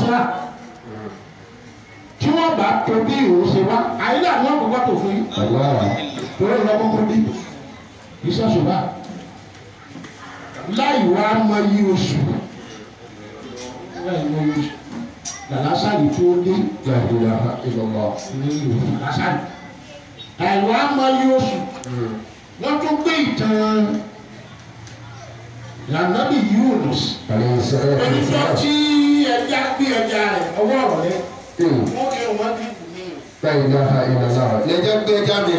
Basra tí wọ́n bá tó bí ìwò ṣe wá àyílẹ̀ àwọn àkọ́kọ́ tó fún yín torí ọlọ́kọ́kọ́ bí iṣẹ́ ṣùgbọ́n láì wá mọ iye oṣù láì mọ iye oṣù làlásàlì tó dé ní ìwò làlásàlì láì wá mọ iye oṣù wọ́n tún gbé ìtàn lànàbì Yunus onífọ́ tí ẹja gbé ẹja rẹ̀ ọwọ́ ọ̀rọ̀ rẹ̀ wọ́n kí wọ́n bí kù mí. Lẹ́jọ́ gbé ẹja mi.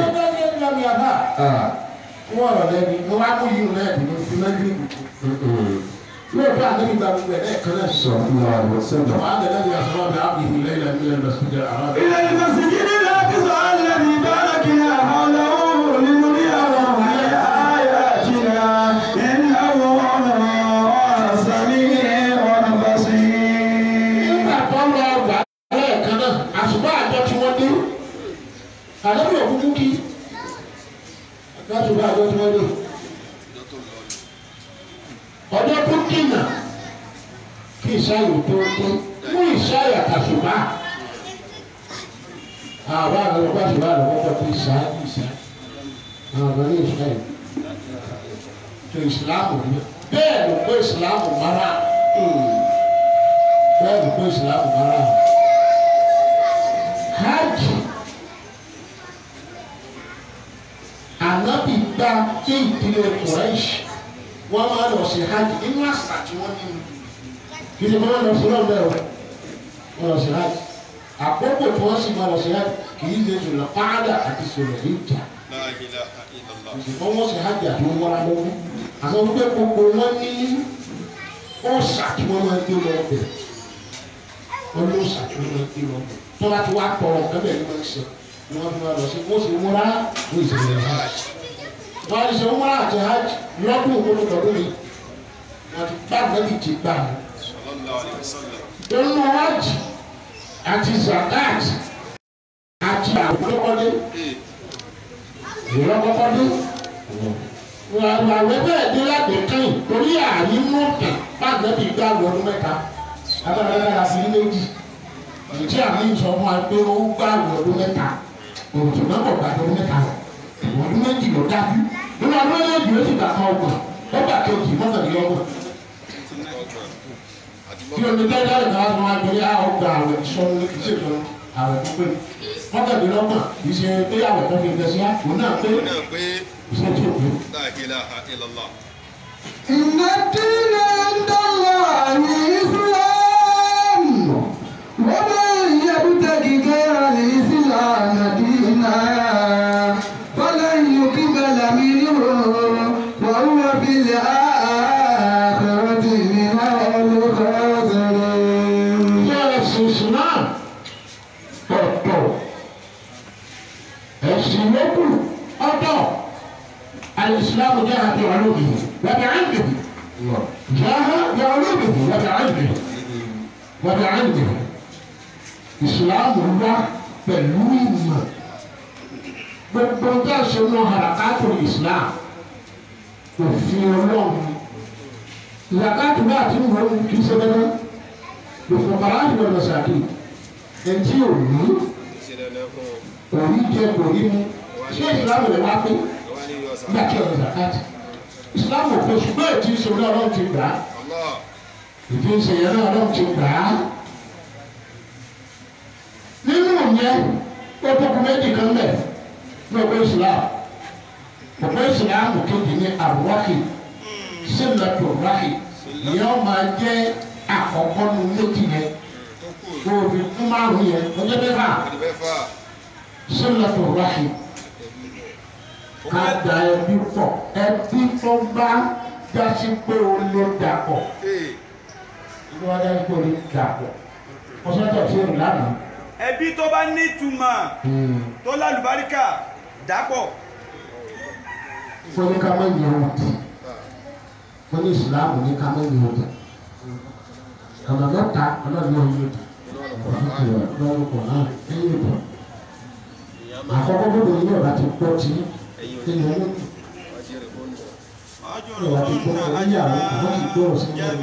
Wọ́n ọ̀rọ̀ rẹ̀ ni wọ́n wá mú yìí náà dùn ní mẹ́rin kùkù. Lóòótọ́ ànábì gba gbogbo ẹ̀ lẹ́ẹ̀kan náà. Wàá dẹ̀ lẹ́yìn àṣọ àbí àbí ìlẹ̀ ilẹ̀ ilẹ̀ lọ́sídẹ̀ẹ́ àrà. إلى المسجد الأقصى الذي باركنا حوله لنريه من آياتنا إنه هو السميع البصير. Nígbà tó lọ gbà lẹ́ẹ̀kan náà, àṣùbọ̀ àjọ tí wọ́n dé. Ànábì òkúkú kí. Àṣùbọ̀ àjọ tí wọ́n dé. Ọjọ́ tó dìnà kí ìṣáyò tó dé mú ìṣáyò àtàṣùbà. Àbá àwọn ọgbà ṣùgbọ́n àwọn ọkọ̀ tó ìṣáájú ìṣáájú. Àwọn ọ̀gá ní ìṣáyò. Tó ìsìláàmù ní. Bẹ́ẹ̀ ló pé ìsìláàmù mara. Bẹ́ẹ̀ ló pé ìsìláàmù mara. Hajj Ànábì gba kí ìdílé Quraish wọ́n máa lọ sí hajj nínú àṣà tí wọ́n ní. Kì í ṣe máa lọ sí lọ́dọ̀ ẹ̀ wọ́n lọ sí hajj. Àkókò tí wọ́n sì máa lọ sí hajj kì í ṣe jùlọ pàdà àti sọ̀rọ̀ ìjà. Ìṣùgbọ́n wọ́n sì hajj àti wọ́n wọ́n lọ́wọ́. Àti wọ́n pé gbogbo wọn ní ọ̀sà tí wọ́n máa gbé lọ bẹ̀. Wọ́n ní ọ̀sà tí wọ́n máa gbé lọ bẹ̀. Tó bá ti wá tọrọ nǹkan bẹ́ẹ̀ ni wọ́n ń ṣe. Ni wọ́n fi máa lọ sí wọ́n sì múra wọ́n sì lè hajj. Wọ́n á ṣe múra àti hajj lọ́dún ògbólógbòdún mi. Wọ́n ti gbà nẹ́bí ti gbà mí. Nínú hajj àti zakat àti àwòrán ìrọ́kọ́kọ́dé. Àwẹ̀ bẹ́ẹ̀ dé láti kẹ́yìn torí àárín mọ́tàn bá nẹ́bí gbà lọ́dún mẹ́ta. Agbára mẹ́ta la fi ní méjì. Ìtí àmì sọ fún wa pé ó gbà ọdún mẹ́ta òtún náà kò gbà ọdún mẹ́ta ọdún méjì ló dájú nínú ọdún méjì ló sì gbà kan ọgbọ̀n ó gbà kejì mọ́kànlélọ́gbọ̀n. Tí omi tẹ́lẹ̀ lè ká wọn gbé àwọn gba àwẹ̀ ìsọnù kì í ṣe ìsọnù àwẹ̀ tó pé mọ́kànlélọ́gbọ̀n kì í ṣe pé àwẹ̀ tó fi gbẹ sí àpò náà pé ìṣe tí ò pé. إن الدين عند الله الإسلام ومن يبتغ غير الإسلام دينا فلن يقبل منه وهو في الآخرة من الخاسرين. Ṣé ẹ̀sìn Islam ọ̀tọ̀ ẹ̀sìn yòókù ọ̀tọ̀ الإسلام جاء بعلومه وبعلمه جاء بعلومه وبعلمه وبعلمه Islam wá pẹ̀lú ìmọ̀ gbogbo ọjọ́ ìṣẹ́nu harakatu Islam òfin Ọlọ́run zakatu bá àti ìwọ̀n kì í ṣe dandan ìfọ̀kàrà àti ìwọ̀n ṣàkì ẹtí òní òní jẹ kò rí mu ṣé Islam rẹ̀ wá pé nígbà tí ọ̀rọ̀ zakatu Islam ò pé ṣùgbọ́n ètí ìṣòro Ọlọ́run ti gbà á ètí ìṣèyẹ náà Ọlọ́run ti gbà á nínú yẹn ó tókun méjì kan bẹ̀ ní ọ̀pọ̀ Islam ọ̀pọ̀ Islam kejì ní àrùwákì sílẹ̀tò rákì ìyẹn ó máa jẹ́ àkọ́kọ́ nu méjì yẹn kó o fi kún márùn yẹn ọjọ́ mẹ́fà sílẹ̀tò rákì ká da ẹbí pọ̀ ẹbí tó bá jásí pé o lè dàpọ̀ tó bá jásí pé o lè dàpọ̀ ọ̀sán tó ti rìn lánàá. Ẹbí tó bá nítumọ̀ tó lálùbáríkà dàpọ̀. Wọ́n ní ká má yẹ òdì wọ́n ní ìsìláàmù ní ká má yẹ òdì ọ̀nà mẹ́ta ọlọ́run ní ọ̀yẹ́ òdì lọ́rùn kọ̀ náà ẹ̀yìn òdì àkọ́kọ́ gbọ́dọ̀ yìí ọ̀bá ti gbọ́ tí ẹ̀yìn òdì ọ̀bá ti gbọ́ tí ẹ̀yìn àwọn àwọn ti gbọ́ sí ẹ̀yìn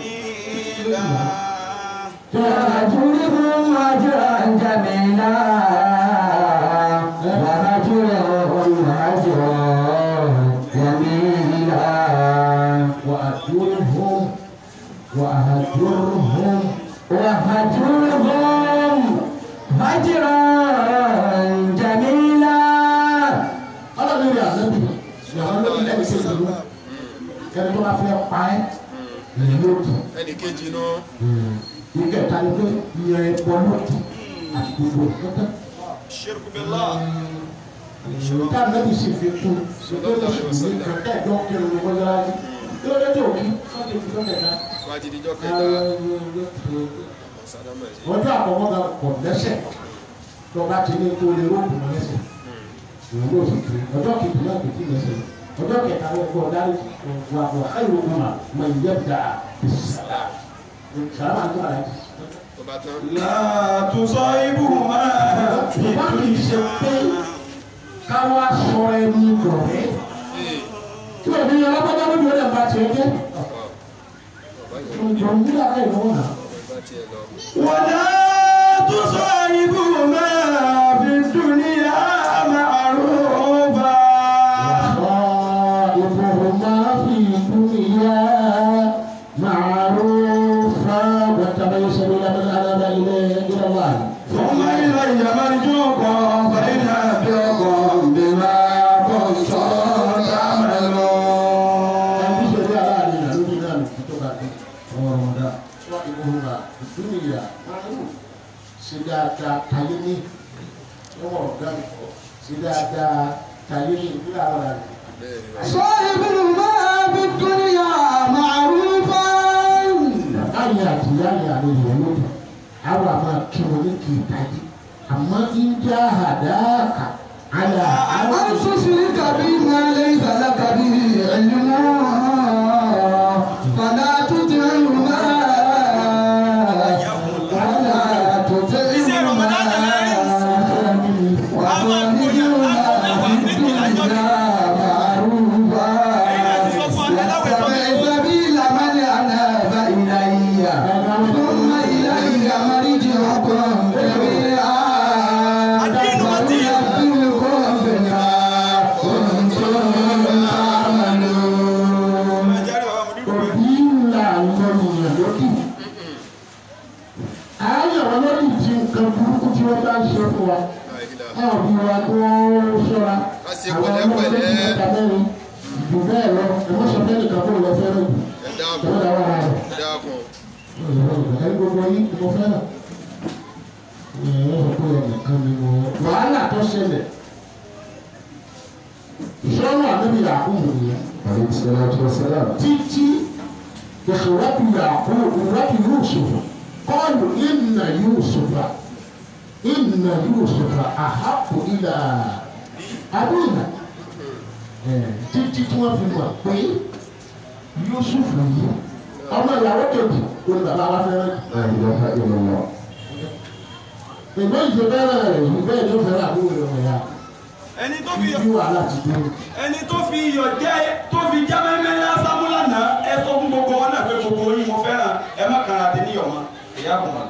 وهجرهم هجرا جميلا وهجرهم هجرا جميلا وأهجرهم وأهجرهم وهجرهم هجرا جميلا. Ọlọ́run rí ànábì ìyàwó lórí lẹ́nu sí ìlú ẹni tó bá fẹ́ pa ẹ́ lèyìn lóòtù. Ẹnì kejì náà. Ìkẹta ni pé ìyẹn ẹ̀pọ̀ lóòtù àti gbogbo ìkẹta. Ṣirku billah. Ìta ànábì sì fi kún ṣètò ìṣòwò kẹta ìjọ kẹrin ní mọ́sálásí. Kí ló dé tó kí wọ́n ti fi lọ́kẹ̀ta. Wọ́n ti dijọ́ kẹta. Sálámà sí. Ọjọ́ àkọ́kọ́ gan kọ̀ lẹ́sẹ̀ tó bá ti ní kó lè róòpù mọ́ lẹ́sẹ̀. Ìwọ́n ló sì kiri ọjọ́ kejì náà kò tí ì lẹ́sẹ̀. Ọjọ́ kẹta ló gbọ́ dárí wà wà khayrukum man yabda bis-salam. Sàlámà àti àlàyé. Tó bá tán. La tusahibuhuma fi Ṣùgbọ́n kì í ṣe pé káwá sọ ẹni dọ̀rẹ́. Tí òbí yẹn lọ́gbọ́dọ́ lóbi ó lè ba tiẹ̀ jẹ́. Bàbá yẹn Ǹjọ́ nígbà ká ìnáwó náà. bá tiẹ̀ lọ. ولا تصاحبهما في الدنيا معروفا. وصاحبهما في الدنيا معروفا واتبع سبيل من أناب إليه إلى الله. ثم إلي مرجعكم فأنبئكم بما كنتم تعملون. Ẹbí ṣe rí aláàrin rẹ̀ lórí náà lòdì tó bá dé ọ̀rọ̀ ọ̀dà wọ́n ìwòrán ìdúnìyà márùn ṣe dáadáa tayé ní ẹwọ̀n ọ̀gá nìkọ́ ṣe dáadáa tayé ní ìpínlẹ̀ àwọn àrẹ. Bẹ́ẹ̀ ni. صاحبهما في الدنيا معروفا. Bàbá yẹn àti ìyá yẹn àlejò lóde àwọn àmọ́ kí wọn ní kì í tají àmọ́ ń já àdáàkà àlà àwọn أن تشرك بي ما ليس لك به علم فلا تطعهما ولا تطعهما وصاحبهما في الدنيا معروفا واتبع سبيل من أناب إلي ثم إلي مرجعكم جميعا فأنبئكم بما كنتم تعملون. Òbí ńlá lọ́nìyàn lódì. Ààyè wọn lódì tí nǹkan burúkú tí wọ́n bá ń ṣe fún wa. Àwọn òbí wa kó ṣọ́ra. Ká ṣe Àwọn ọmọ pẹ̀lẹ́pẹ̀lẹ́. méjì mẹ́ta mẹ́rin jù bẹ́ẹ̀ lọ. Ẹ̀mọ́ sọ fẹ́ nìkan kó lọ fẹ́ràn jù. Ẹ dákun. Ìjọba wà rà rẹ̀. Ẹ dákun. Ẹni gbogbo yín ni mo fẹ́ràn. Ẹ̀rọ sọ pé ẹnìkan ni mo. Wàhálà tó ṣẹlẹ̀. Sọ́nù ànábì Yàkúbù nìyẹn. Alayhi salatu wa salam. Títí ìṣòwòpù Yàkúbù ìwọ́pù Yusuf kọ́ọ̀lù inna Yusufa inna Yusufa ahabbu ila abina. Títí tí wọ́n fi mọ̀ pé Yusuf yìí ọmọ ìyàwó kejì kò ní bàbá wa fẹ́ràn jù. La ilaha illallah. Ìgbẹ́ ìṣe fẹ́ràn rẹ̀ yìí bẹ́ẹ̀ ni ó fẹ́ràn àbúrò rẹ̀ wọ̀nyá. Ẹni tó fi Bí wàhálà ti dé. ẹni tó fi iyọ̀ jẹ́ tó fi já mẹ́mẹ́ lásán mú lánàá ẹ sọ fún gbogbo wọn náà pé gbogbo yín mo fẹ́ràn ẹ má kàrà àti níyọ̀ mọ́ ìyá kò mọ̀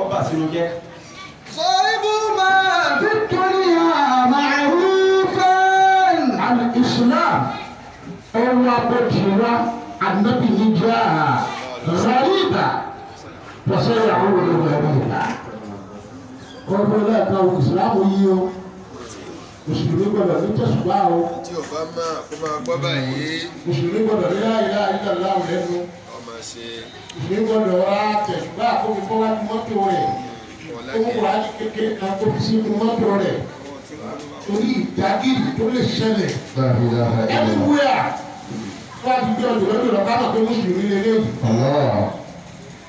ọba sínú jẹ́. صاحبهما في الدنيا معروفا. Al-Islam ọwọ́ abẹ́tìwá anabi níjà ghariba wọ́sẹ̀ àwọn olùgbàlùgbà. Ọdún lẹ́ẹ̀kan Islam yìí o, Mùsùlùmí gbọ́dọ̀ ní tẹ̀sùbá o, Tí o bá máa kó máa gbọ́ báyìí. Mùsùlùmí gbọ́dọ̀ ní la ilaha illallah lẹ́nu, Ọmọ ṣe Mùsùlùmí gbọ́dọ̀ ra tẹ̀sùbá kóbi kó wá ní mọ́tò rẹ̀, ọ̀la kó wá ní kékeré kan kóbi sínú mọ́tò rẹ̀, torí ìdágìrì tó lè ṣẹlẹ̀. La ilaha illallah. Anywhere wọ́n á ti gbé ọdún lọ́dún lọ káwọn pé mùsùlùmí lélẹ́yìí. Allah.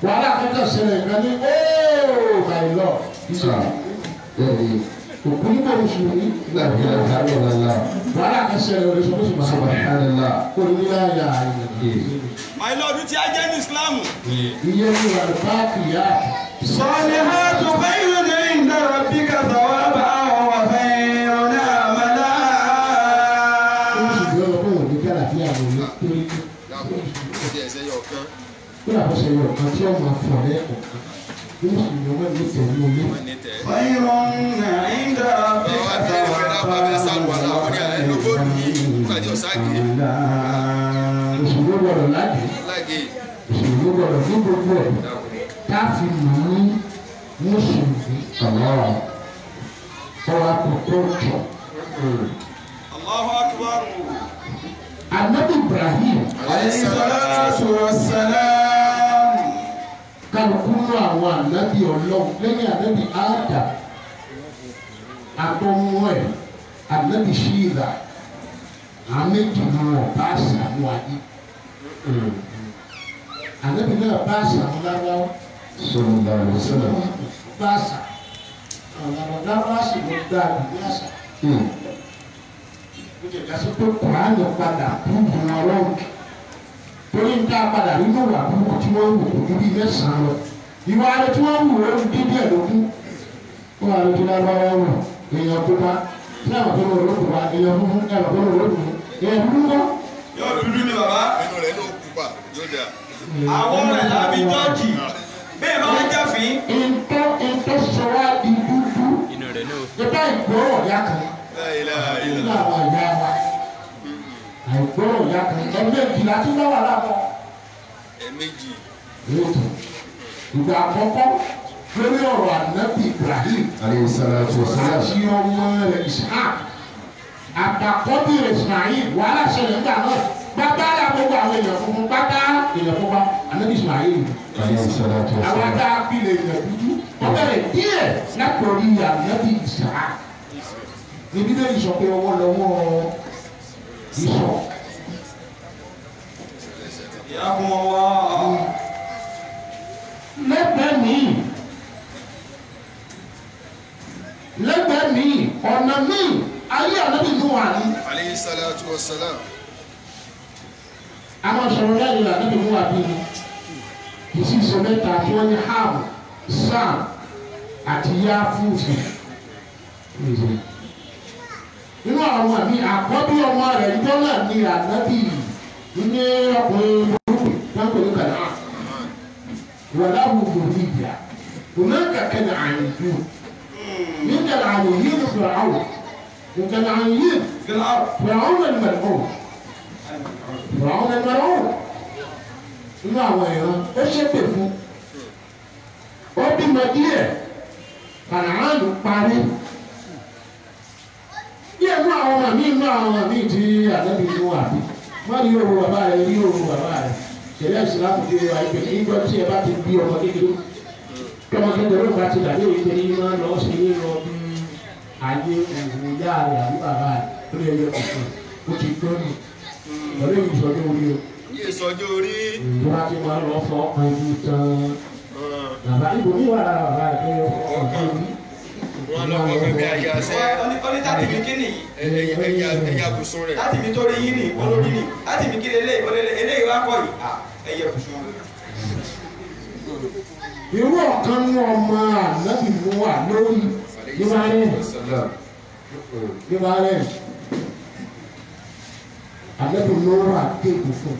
Wàhálà kankan ṣẹlẹ̀ nǹkan ní ooo my lord. Bẹ́ẹ̀ni. Òkú nípa mùsùlùmí. La ilaha illallah. Wàhálà kan ṣẹlẹ̀ òde sọ fún sùnmọ́. Subhanallah. Kò ní láyà àyè. My lord ti a jẹ́ ní Islam. Iye ní wàlúbáàkì yá. صالحات خير عند ربك ثوابا وخير أملا. Ó sì gbé ọkọ̀ òní kálàfíà lòní torí Dákun. Ó di ẹsẹ̀ yọ̀ kan. kó làbọ̀ ṣe yọ̀ kan tí ó máa fọ̀ lẹ́ẹ̀kọ̀ọ̀kan. Mùsùlùmí ọmọ mi tẹ̀lé olé. Mùsùlùmí gbọ́dọ̀ láàgé. Mùsùlùmí gbọ́dọ̀ ní gbogbo ẹ̀. Táàfin mú mùsùlùmí. Ọ̀rọ̀ àkókò jọ. Allahu Akbar. Anabi Ibrahim. Alayhi salatu wassalam. Kálukú nú àwọn ànábì Ọlọ́run lẹ́yìn ànábì Adam àtọmọ ẹ̀ ànábì Ṣíìlà àméjì ni wọn bá ṣàánú ayé. Ànábì náà bá ṣàánú lárúbáwá. Sallallahu alaihi wasallam. Bá ṣà àwọn lárúbáwá sì ló gbá àdúgbò àṣà. Ó jẹ́ ká sọ pé Kùránì padà búburú Ọlọ́run. Torí ń dá padà nínú ìwà burúkú tí wọ́n ń wò kò ju bíi mẹ́sàn-án lọ. Ìwà rẹ̀ tí wọ́n ń wò ó ń dín díẹ̀ lógún. Ó wà lójú lárúbáwá wò èèyàn pupa tí àwọn tó lọ pupa èèyàn funfun tí àwọn tó lọ funfun èèyàn dúdú kọ́. Yóò dúdú ni bàbá. Inú rẹ̀ ló pupa yóò dà. Àwọn rẹ̀ lábí jọ́ọ̀jì. Bẹ́ẹ̀ bá wọ́n jáfín. Ntọ́ sọ wá di dúdú. Inú rẹ̀ náà. Ìbá ìgbọ́rọ̀ ya kan. Nínú àwọn ìyá wa. Àìgbọ́rọ̀ ya kan. Ẹ̀mẹ́jì la ti bá wà lábọ̀. Ẹ̀mẹ́jì. Ìgbà àkọ́kọ́ lórí ọ̀rọ̀ ànábì Ibrahim. Alayhi salatu wassalam. Àti ọmọ rẹ̀ Ishaq. Àtàkọ́bí rẹ̀ Ismail. Wàhálà ṣẹlẹ̀ nígbà náà. Bàbá rẹ̀ gbogbo àwọn èèyàn funfun pátá èèyàn funfun ànábì Ismail. Alayhi salatu wassalam. Àwọn tá a fi lè yàn dúdú. Wọ́n bẹ̀rẹ̀ díẹ̀ látòrí ànábì Ishaq. Ní Bíbélì sọ pé ọwọ́ lọ́wọ́ ìsọ̀. Lẹ́gbẹ̀ẹ́ mi ọ̀nà mi ayé ànábì nù wà ní. Alayhi salatu wassalam. Àwọn sọ̀rọ̀ lẹ́yìn ànábì nù wà bí mi. Kì í sì sọ mẹ́ta tí wọ́n ní Ham, Sam àti Yáfúùsì. Nínú àwọn àmì àkọ́bí ọmọ rẹ̀ ìjọ náà ní ànábì ní ọkùnrin burúkú wọn kò ní kànáà. Wàláwù gbòmìnira. Òmìnira kẹ́ni àyìnbó. من كنعانيين فرعون من كنعانيين فرعون الملعون فرعون الملعون inú àwọn èèyàn ó ṣépè fún ó bímọ díẹ̀ Kànáánù parí díẹ̀ mú àwọn ọmọ mi mú àwọn ọmọ mi tí ànábì inú àbí má rí òru bàbá rẹ rí òru bàbá rẹ ṣẹlẹ̀ ìsìlámù di wa ìpè nígbà tí ẹ bá ti bí ọmọ kékeré kọ́mọ kékeré bá ti dàbí èyí ní máa lọ sí ní lọ bí ayé òwò ìyá rẹ̀ àbí bàbá rẹ̀ ó lè yẹ kọ̀ọ̀kan ó ti gbọ́ nù ọ̀rẹ́ yìí sọjọ́ orí o. Yìí sọjọ́ orí. Ìjọba ti máa lọ fọ ọkàn ibi tán. Bàbá ibo mi wà lára bàbá rẹ̀ pé ọkàn orí. Wọ́n lọ fọ ọkàn bí ayé asẹ́. Ó ní tàbí mi kí nìyí. Ẹ̀yà kùsùn rẹ̀. Láti mi tó rí yín nì olórí nì láti mi kí eléyìí wá kọ́ yìí ẹ̀yẹ kùsùn rẹ̀. Irú ọ̀kan nú ọmọ ànábì Nóà lórí nígbà rẹ̀ ànábì Nóà kéèkù fún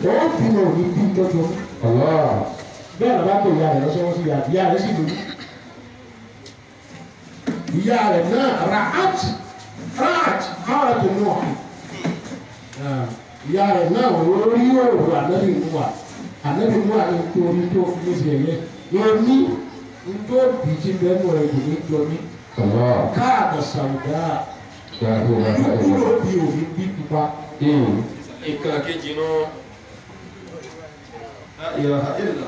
pé ó bímọ òní bí tọ́jọ́ bẹ́ẹ̀ lọ́ba pé ìyá rẹ̀ lọ́sọ́wọ́ sí ìyá rẹ̀ sì lóyún ìyá rẹ̀ náà rahat rahat hàrẹ̀ tó Nóà ìyá rẹ̀ náà lórí òòrùn ànábì Nóà. Ànábì Nóà ní torí tó fi mí sí ẹ̀yẹ èmi tó bì tí bẹ́ẹ̀ mọ̀ rẹ̀ kò ní jọ mí. Káàdà sàwùdà kúrò bí òní bí pupa. Nǹkan kejì náà.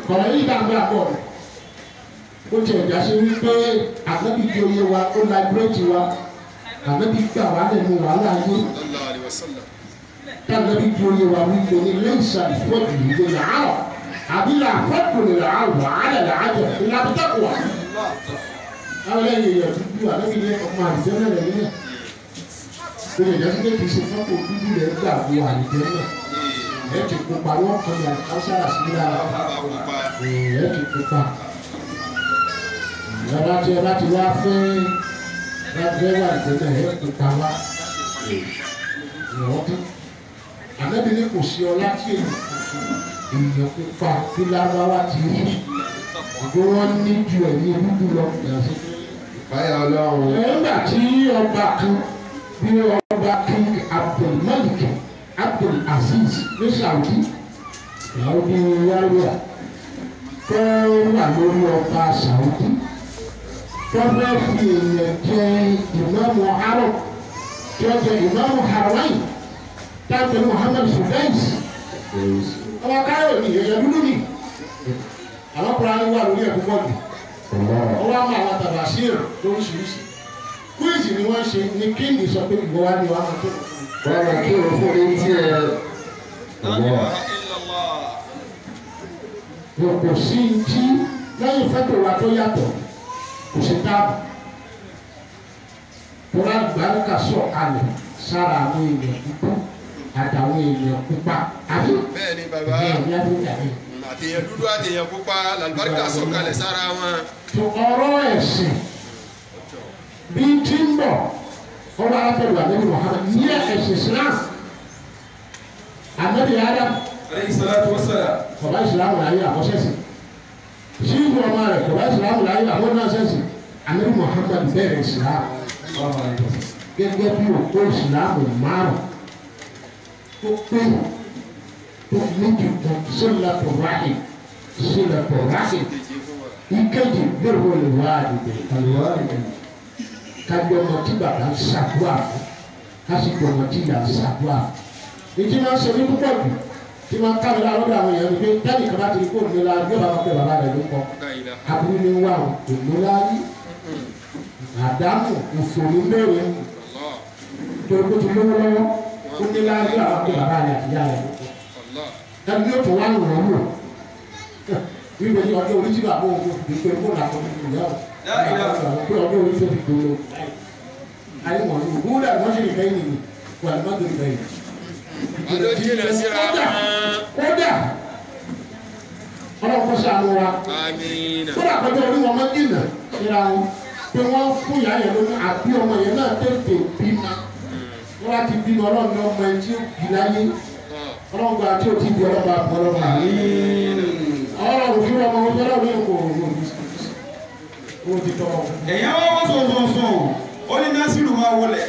Kọ̀rọ̀ yìí dàgbé àbọ̀ rẹ̀. Ó ti ẹ̀dá sí wípé ànábì tí ó yé wa ó láìbírèjì wa ànábì gbà wá lẹ́nu wàhálà yé. Tàbí tí ó yé wa wípé ní lẹ́yìnsá ìfọ́jú ìwé làárọ̀ àbí làfọ́jú lè làárọ̀ wàhálà làájọ ìlànà tẹ́kọ̀ọ́. Àwọn ẹlẹ́yìn èèyàn dúdú ànábì ní ọmọ àdìjẹ́ náà lẹ́yìn náà. Ó lè jẹ́ pé kì í ṣe fọ́tò dúdú rẹ̀ gbà wo àdìjẹ́ náà. Ẹ ti pupa wọ́n kọ́ ní àkàwọ́sára sí lára. Ẹ ti pupa. Ìyára tí ẹ bá ti wá fẹ́ bá fẹ́ wà àdìjẹ́ náà ẹ pupa wá. Ìrọ̀tún. Ànábì ní kò sí ọlá tí èèyàn pupa bí lárúbáwá ti rí. Àbí wọ́n ní ju ẹ̀mí dúdú lọ. Ìpáyà Ọlọ́run. Nígbà tí ọba kan bí ọba King Abdulmalik Abdul Aziz ní Saudi Saudi Arabia tó wà lórí ọba Saudi tó fẹ́ fi èèyàn jẹ ìmáàmù Arab tí ó jẹ ìmáàmù Haramain tábìlì Muhammad Sudais ọba káyọ̀ ní èèyàn dúdú ni àwọn kúránì wà lórí ẹ̀ púpọ̀ jù wọ́n wá mú àwọn tàbásír lóríṣiríṣi kúìsì ni wọ́n ṣe ní kíngì sọ pé ìwọ wá ní wàá máa tó Wọ́n máa kí òun fún ní tí ẹ. Wọn kò sí tí lẹ́yìn fẹ́tò wa tó yàtọ̀ kò sí táàbù tóra gbàlùkà sọ̀ kalẹ̀ sára àwọn èèyàn dúdú àtàwọn èèyàn pupa àbí Bẹ́ẹ̀ ni bàbá. ìyẹn ní Áfíríkà yìí. Àtẹ̀yàn dúdú àtẹ̀yàn pupa làlùbáríkà sọ̀kalẹ̀ sára wọn. Tó ọ̀rọ̀ ẹ̀sìn bí tí ń bọ̀ ọba alápẹ̀lú ànábì Muhammad ní ẹ̀sìn Islam ànábì Adam Alayhi salatu wassalam. kọ̀bá ìsìlámù láyé àkọ́sẹ́sì síìfù ọmọ rẹ̀ kọ̀bá ìsìlámù láyé àkọ́sẹ́sì ànábì Muhammad bẹ̀rẹ̀ ìsìlámù gẹ́gẹ́ bí òkú ìsìlámù márùn tó pé tó méjì kan sílẹ̀kù ráhì sílẹ̀kù ráhì ìkejì bẹ́ẹ̀ wọlé wá àdìgbò kájọ ọmọ tí bàbá ń ṣàdúrà fún kásìkò ọmọ tí ìyá ń ṣàdúrà fún ìdí máa ń ṣe ní púpọ̀ jù tí máa ń kámi lọ́dọ̀ àwọn èèyàn ni pé tẹ́lẹ̀ kan bá ti rí kó nílá yóò bá wọn pé bàbá rẹ̀ ló kọ́ aburú ni wà ó kò nílá rí àdánù òfòrò mẹ́rin torí kó ti lówó lọ́wọ́ ó nílá rí àwọn pé bàbá rẹ̀ àti ìyá rẹ̀ ló kọ́ ẹni yóò tó wá ń rọ̀ wò wíwẹ̀ ní ọjọ́ orí tí bàbá òun kò fi pé kó làkọ́ nínú ìyá ò pé ọjọ́ orí tó fi gbòòrò ayé wọ̀nyí ògúnlẹ̀ wọ́n sì rí bẹ́yìn nìyí wà ní mọ́tò ìbẹ̀yìn. Ọjọ́ jìnnà síra wọn. Kódà ọlọ́run kó ṣàánú wa. Àmín. Kódà kọjá orí wọn máa jìnnà síra wọn pé wọ́n fún ìyá yẹn lóyún àbí ọmọ yẹn náà tètè bímọ. Wọ́n bá ti bímọ ọlọ́run ní ọmọ ẹ̀ tí ó bí láyé. Ọlọ́run gba tí ó ti bí ọlọ́run bá bọ́ ọlọ́run àmì. Ọlọ́run fún ọmọ wọn fẹ́ràn ní kò ó ti tọ́ ọ. Èèyàn wá wọ́n sọ̀sọ̀sọ̀ ó ní Násírù máa wọlé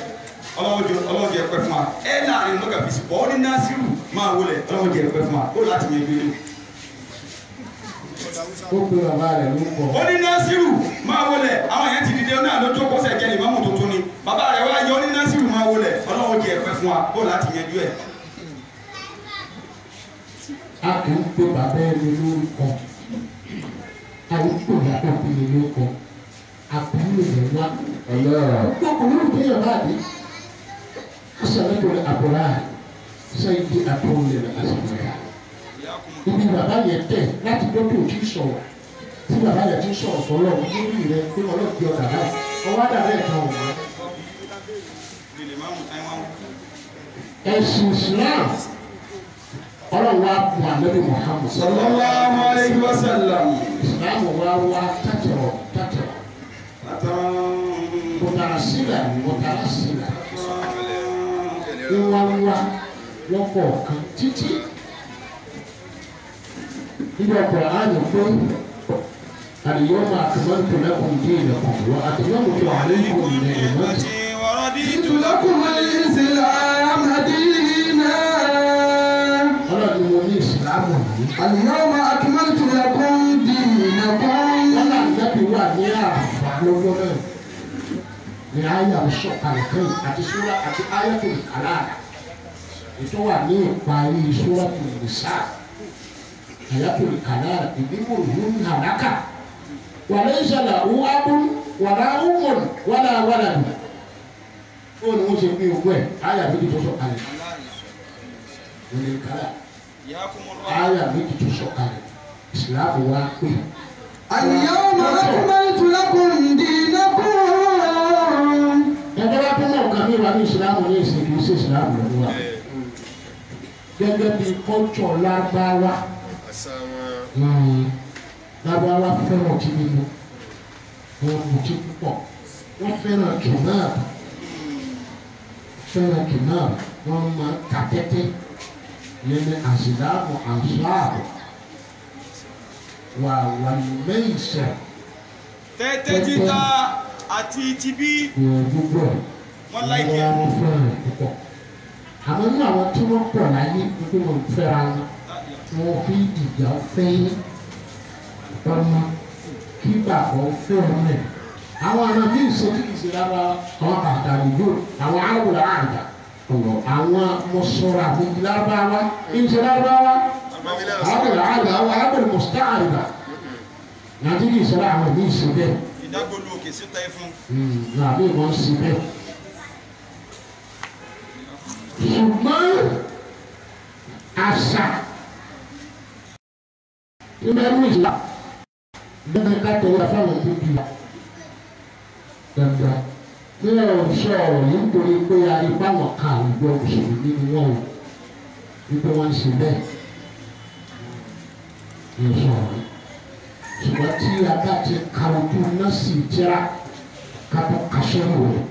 ọlọ́run jẹ́ pẹ́ fún wa ẹ láàrin lọ́gà fi sí bọ́ ó ní Násírù máa wọlé ọlọ́run jẹ́ pẹ́ fún wa ó láti yẹn gbélé. Ó pe bàbá rẹ̀ ló kọ. Ó ní Násírù máa wọlé àwọn èèyàn ti dìde náà lójú ọkọ̀ sẹ̀ jẹ́ ní ìmáàmù tuntun ni bàbá rẹ̀ wá yọ ó ní Násírù máa wọlé ọlọ́run jẹ́ pẹ́ fún wa ó láti yẹn jú ẹ̀. A kì í pe bàbá ẹni lórúkọ. A kì í pe bàbá ẹni lórúkọ. Àbúrò rẹ̀ wá. Gbogbo olórúkọ yẹn bá dé. Asàlẹ́kọ̀ọ́ àbúrò sẹ́yìn di àbúrò rẹ̀ àsàlẹ́kọ̀ọ́. Ibi bàbá yẹn tẹ̀ láti gbọ́ tó ti sọ̀rọ̀. Tí bàbá yẹn ti sọ̀rọ̀ fọlọ́ lórí rẹ̀ pé ọlọ́ọ̀dì ọ̀dà báyìí. Ọwọ́ àdàbẹ̀ kan wọ̀ wá. Ẹ̀sìn Islam ọlọ́run wa bu Ànábì Muhammad. Sallallahu alayhi wa sallam. Islam wa wá tàtẹ̀rọ̀ tàtẹ̀rọ̀. Mọ̀tàrásílà mọ̀tàrásílà. Ìwà wá lọ́kọ̀ọ̀kan títí. Níbi ọkọ̀ ààyè pé al-yawma akmaltu lakum dinakum wa atmamtu alaykum ni'mati. Wa raditu lakum al-islam dina. Ọlọ́run ni mo ní ìsìlámù yìí. Al-yawma akmaltu lakum dinakum. Wọ́n náà nẹ́bí wà ní àràfà lọ́jọ́ náà. Ní àyà sọ̀kalẹ̀ kẹ́yìn àti súrà àti ayatul kalala. Ètò wà ní ìparí súratul nisa. Ayatul kalala ìdíwò ìlú nàlákà. Walaysa lahu abun wala ummun wala walad. Ó ní wọ́n ṣe pín ogún ẹ̀, àyà méjì tó sọ̀kalẹ̀. Wọ́n kálá. Àyà méjì tó sọ̀kalẹ̀. Ìsìlámù wa pé. Al-yawma akmaltu lakum dinakum. Ẹgbẹ́ wa tó mọ̀ nǹkan mi wà ní ìsìlámù ní ìsìn kì í ṣe ìsìlámù lọ́wọ́ wa. Gẹ́gẹ́ bí kọ́ńtọ̀ Lárúbáwá. Àṣà wọn. Lárúbáwá fẹ́ràn ọtí mímu. Wọ́n mutí púpọ̀. Wọ́n fẹ́ràn kìnnáàbù. Fẹ́ràn kìnnáàbù. Wọ́n máa ta tẹ́tẹ́. Ìyẹn ní àṣìláàmù àṣàbù. Wà wàlúmẹ́ìsẹ̀. Tẹ́tẹ́ títa àti tibí. Gbogbo ẹ̀. Wọ́n láìkí ẹ̀. Wọ́n fẹ́ràn púpọ̀. Àmọ́ nínú àwọn tí wọ́n pọ̀ láyé wípé wọ́n fẹ́ra wọn. Wọ́n fi ìjà fẹ́ ọmọ kí bàbá fẹ́ ọmọ ẹ̀. Àwọn àna míì ṣe tí kìí ṣe lára àwọn àdàlùgbò àwọn àwòrán àgbà. Àwọn mọ̀sọ̀rọ̀ àbí lárúbáwá ìṣe lárúbáwá àwòrán àgbà àwọn àbẹ̀rẹ̀ mọ̀sítàrìbà. Nàìjíríà ìṣẹ̀lẹ̀ àwọn míì ṣe bẹ́ẹ̀. Ìdágbòlù òkè síta ẹfun. Nàbí wọ́n ṣe bẹ́ẹ̀. Ṣùgbọ́n àṣà ìbẹ̀rù ìṣẹ̀lẹ̀ bẹ́ẹ̀ ká tẹ̀lé fáwọn tó bí wa. Dandan ní ọ̀rọ̀ sọ ọ̀rọ̀ yìí nítorí pé arípa wọn kan àwùjọ mùsùlùmí ni wọ́n o wípé wọ́n ń ṣe bẹ́ẹ̀ ní ọ̀sọ̀ ọ̀rọ̀ yìí. Ṣùgbọ́n tí a bá ti ka ojú náà sì jẹ́ra ká tó kaṣẹ́ wò rẹ̀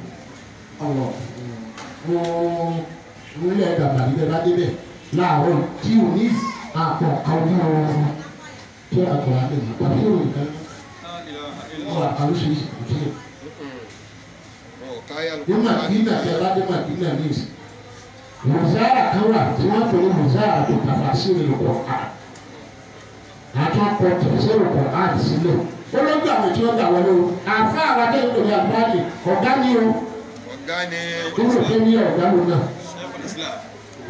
ọ̀rọ̀ mo nílẹ̀ dàgbà nílẹ̀ bá débẹ̀ láàárọ̀ tí ò ní àpọ̀ ka ojú ọ̀rọ̀ tí a kọ̀ wá lè mọ̀ tàbí òun kan ọ̀rọ̀ àkàlùsí ìṣẹ̀lẹ̀. Ní Madina tí a bá dé Madina ní ìsìn wùzára kan wà tí wọ́n pè ní wùzára tó tafasiri al-Qur'an àti wọn kọ tafasiri al-Qur'an sílẹ̀ olójú àwọn tí wọ́n gbà wọlé o àfa àwọn akẹ́kọ̀ọ́ tó ní àbúrò ọ̀gá ni o kúrò tó ní ọ̀gá ló náà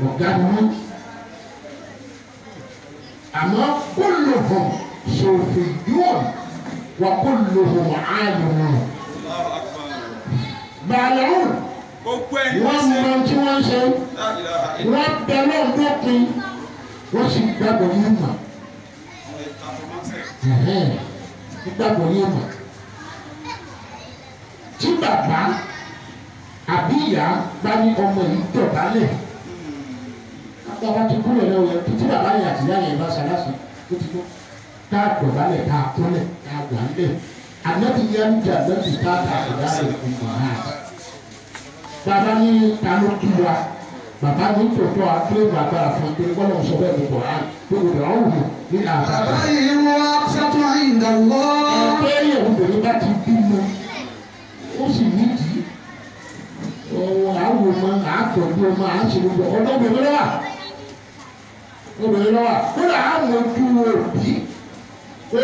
ọ̀gá ni wọ́n àmọ́ kulluhum sufiyyun wa kulluhum alimun bàálùn wọ́n mọ tí wọ́n ṣe wọ́n bẹ lọ́dọ́pin wọ́n sì gbàgbọ́ yín mọ̀ gbàgbọ́ yín mọ̀ tí bàbá àbí ìyá bá ní ọmọ yìí dọ̀bálẹ̀ bàbá ti kúrò lọ́wọ́ yẹn tí bàbá yẹn àti ìyá yẹn bá ṣaláṣe ó ti tó tá a dọ̀bálẹ̀ tá a kúnlẹ̀ tá a gbà ń bẹ̀ ànábì yẹn ń jà lọ́bì tá a dà rẹ̀ fún wa. Bàbá ní ta ló kí wa bàbá ní tòótọ́ akérèmọ agbára fún un torí bọ́lá ọ̀sọ́ bẹ́ẹ̀ ní Kùránì tó o dọ̀ ọ́n wù ní àbá. Bàbá yìí wọ́n sátún àyìndà lọ. Ẹgbẹ́ yẹn obìnrin bá ti bímọ ó sì nídìí ọ̀hún àwọn ọmọ àtọ̀jú ọmọ à ń ṣe gbogbo ọ̀dọ́ obìnrin lọ́wà obìnrin lọ́wà kódà àwọn ojú òbí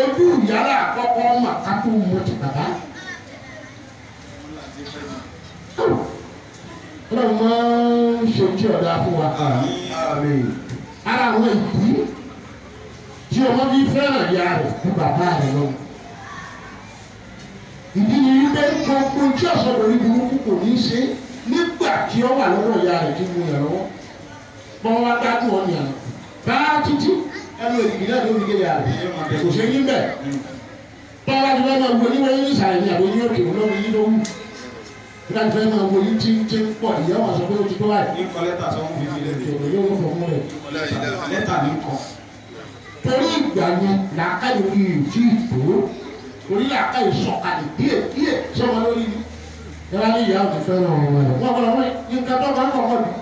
ojú ìyára àkọ́kọ́ ọmọ àkàtún mọ́ ti bàbá. Ọlọ́run máa ń ṣe ojú ọ̀dà fún wa. Ara àwọn ìdí tí ọmọ bí fẹ́ràn ìyá rẹ̀ ju bàbá rẹ̀ lọ. Ìdí ni wípé gbogbo tí ọ̀sán lórí burúkú kò ní í ṣe nígbà tí ó wà lọ́wọ́ ìyá rẹ̀ tí mo yàn lọ́wọ́. Bọ́n wá gbádùn ọ̀nì àná. Bá títí ẹnu èdè náà ló fi gé ìyá rẹ̀. Kò ṣe yín bẹ́ẹ̀. Bọ́n wá ti fẹ́ máa wo oníwọ̀n yín ìsàlẹ̀ ní àbí ní òkè olómi yín ló wù. Nígbà tí fẹ́ máa wo yín tí ń pọ̀ ìyá wọn sọ pé ó ti tó báyìí. Ní kọ lẹ́tà sọ fún fífi lẹ́tà. Yóò fọ fún rẹ̀. Lẹ́tà ní kọ. Torí ìgbà yẹn làákàyè orí ìtú ìtò torí làákàyè sọ̀kalẹ̀ díẹ̀ díẹ̀ sọ́mọ lórí ni. Ẹ bá ní ìyá òní fẹ́ràn ọmọ rẹ̀. Wọ́n kọ́ lọ́wọ́ nǹkan tó máa ń kọ̀kọ́ dùn.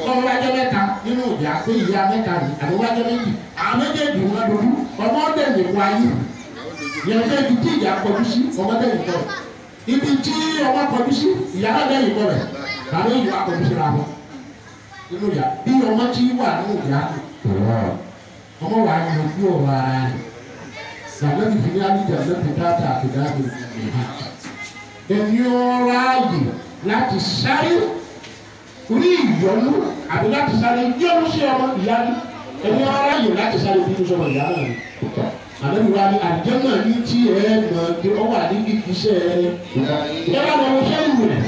Tọ́wọ́ bá jẹ́ mẹ́ta nínú ìyá pé ìyá mẹ́ta ni àbí wá jẹ́ méjì. Àwọn méjèèjì wọn dojú ọmọ ọdẹ nìkan ayé. Ìyẹn fẹ́ ibi tí ìyá kọjú sí ọmọ ọdẹ nìkan. Ibi tí ọmọ kọjú sí ìyá náà lẹ́yìn kọ rẹ̀ tàbí ìyá kọjú síra wọn. Nínú ìyá bí ọmọ tí wà nínú ìyá ọmọ wà ní ojú ọ̀rọ̀ ara rẹ̀. Làbẹ́ fífi ní alíjà lẹ́bi dáadáa àfìdá ìhà. Ẹni ọ̀rọ̀ ààyè láti sáré rí ìyọnu àbí láti sáré yọnu sí ọmọ ìyá ni. Ẹni ọ̀rọ̀ ààyè láti sáré bínú sọmọ ìyá náà ni. Àlejò wa ni àdìjẹ́ náà ní tí ẹ mọ̀ pé ọ wà ní iṣẹ́ rẹ̀. Ẹ bá lọ wọ sẹ́yìn rẹ̀.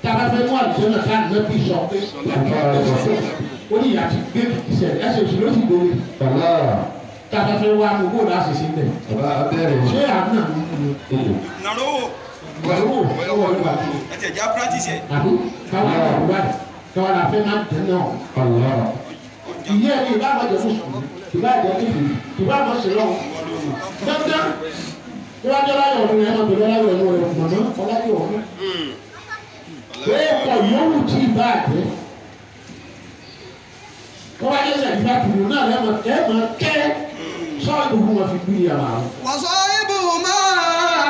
Tá a bá fẹ́ mú àdìjẹ́ náà ká nàbí sọ pé ó ní ìyá ti gbé iṣẹ́ rẹ̀ ẹsẹ̀ òsì ló sì gbé. Tá a bá fẹ́ wá mú bóòlù àṣìṣe ń bẹ̀. Ṣé àná mi ń mú? Nàró wò. Nàró wò. Ẹ tẹ̀ já practice ẹ̀. Àbí káwọn àgbà báyìí káwọn àfẹ́ máa ń tẹ̀ náà. Ìyá ẹni ìbá àmọ́ jẹ́ mùsùlùmí, ìbá àjẹ́ kìfì, ìbá àmọ́ sí lọ́wọ́. Dandan wọ́n jẹ́ láyọ̀ ọ̀dún rẹ̀ máa bẹ̀rẹ̀ láyọ̀ ọ̀dún rẹ̀ mọ̀nà ọláyọ̀ ọ̀dún. Bẹ́ẹ̀ kọ̀ yòówù tí ìbá àjẹ́. Wọ́n wá jẹ́ sẹ̀dífà tùrù náà lẹ́mọ̀ ẹ̀ máa kẹ́ Sọ́ọ̀dù fún wọn fi bí ìyàwó àwọn. وصاحبهما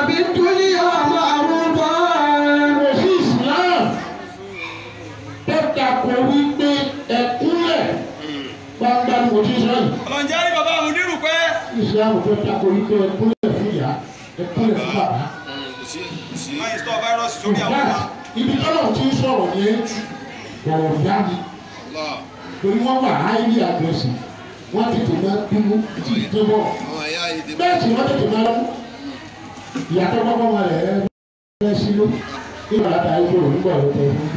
في الدنيا معروفا. Kò sí Islam tó takò wípé ẹ̀kúnlẹ̀ gbangba ni mo ti sọ yìí. Ọlọ́njẹ́ rí bàbá àwọn onírù pẹ́. Islam tó takò wípé ẹ̀kúnlẹ̀ fún ìyá, ẹ̀kúnlẹ̀ fún bàbá. Kò sí kò sí. Máa install virus sórí àwọn ọmọ. Ibi tọ́lọ̀ ti ń sọ̀rọ̀ ní ọ̀rọ̀ ìyá ni. Allah. Torí wọ́n wà highly aggressive, wọ́n tètè máa bínú tí ì tó bọ̀. Àwọn ẹ̀yà èdè. Bẹ́ẹ̀ sì wọ́n tètè máa mú. Ìyàtọ̀ kọ́kọ́ wọn rẹ̀ ẹ́ sílé. Nígbà láta ayé òun bọ̀ ló tẹ̀ fún.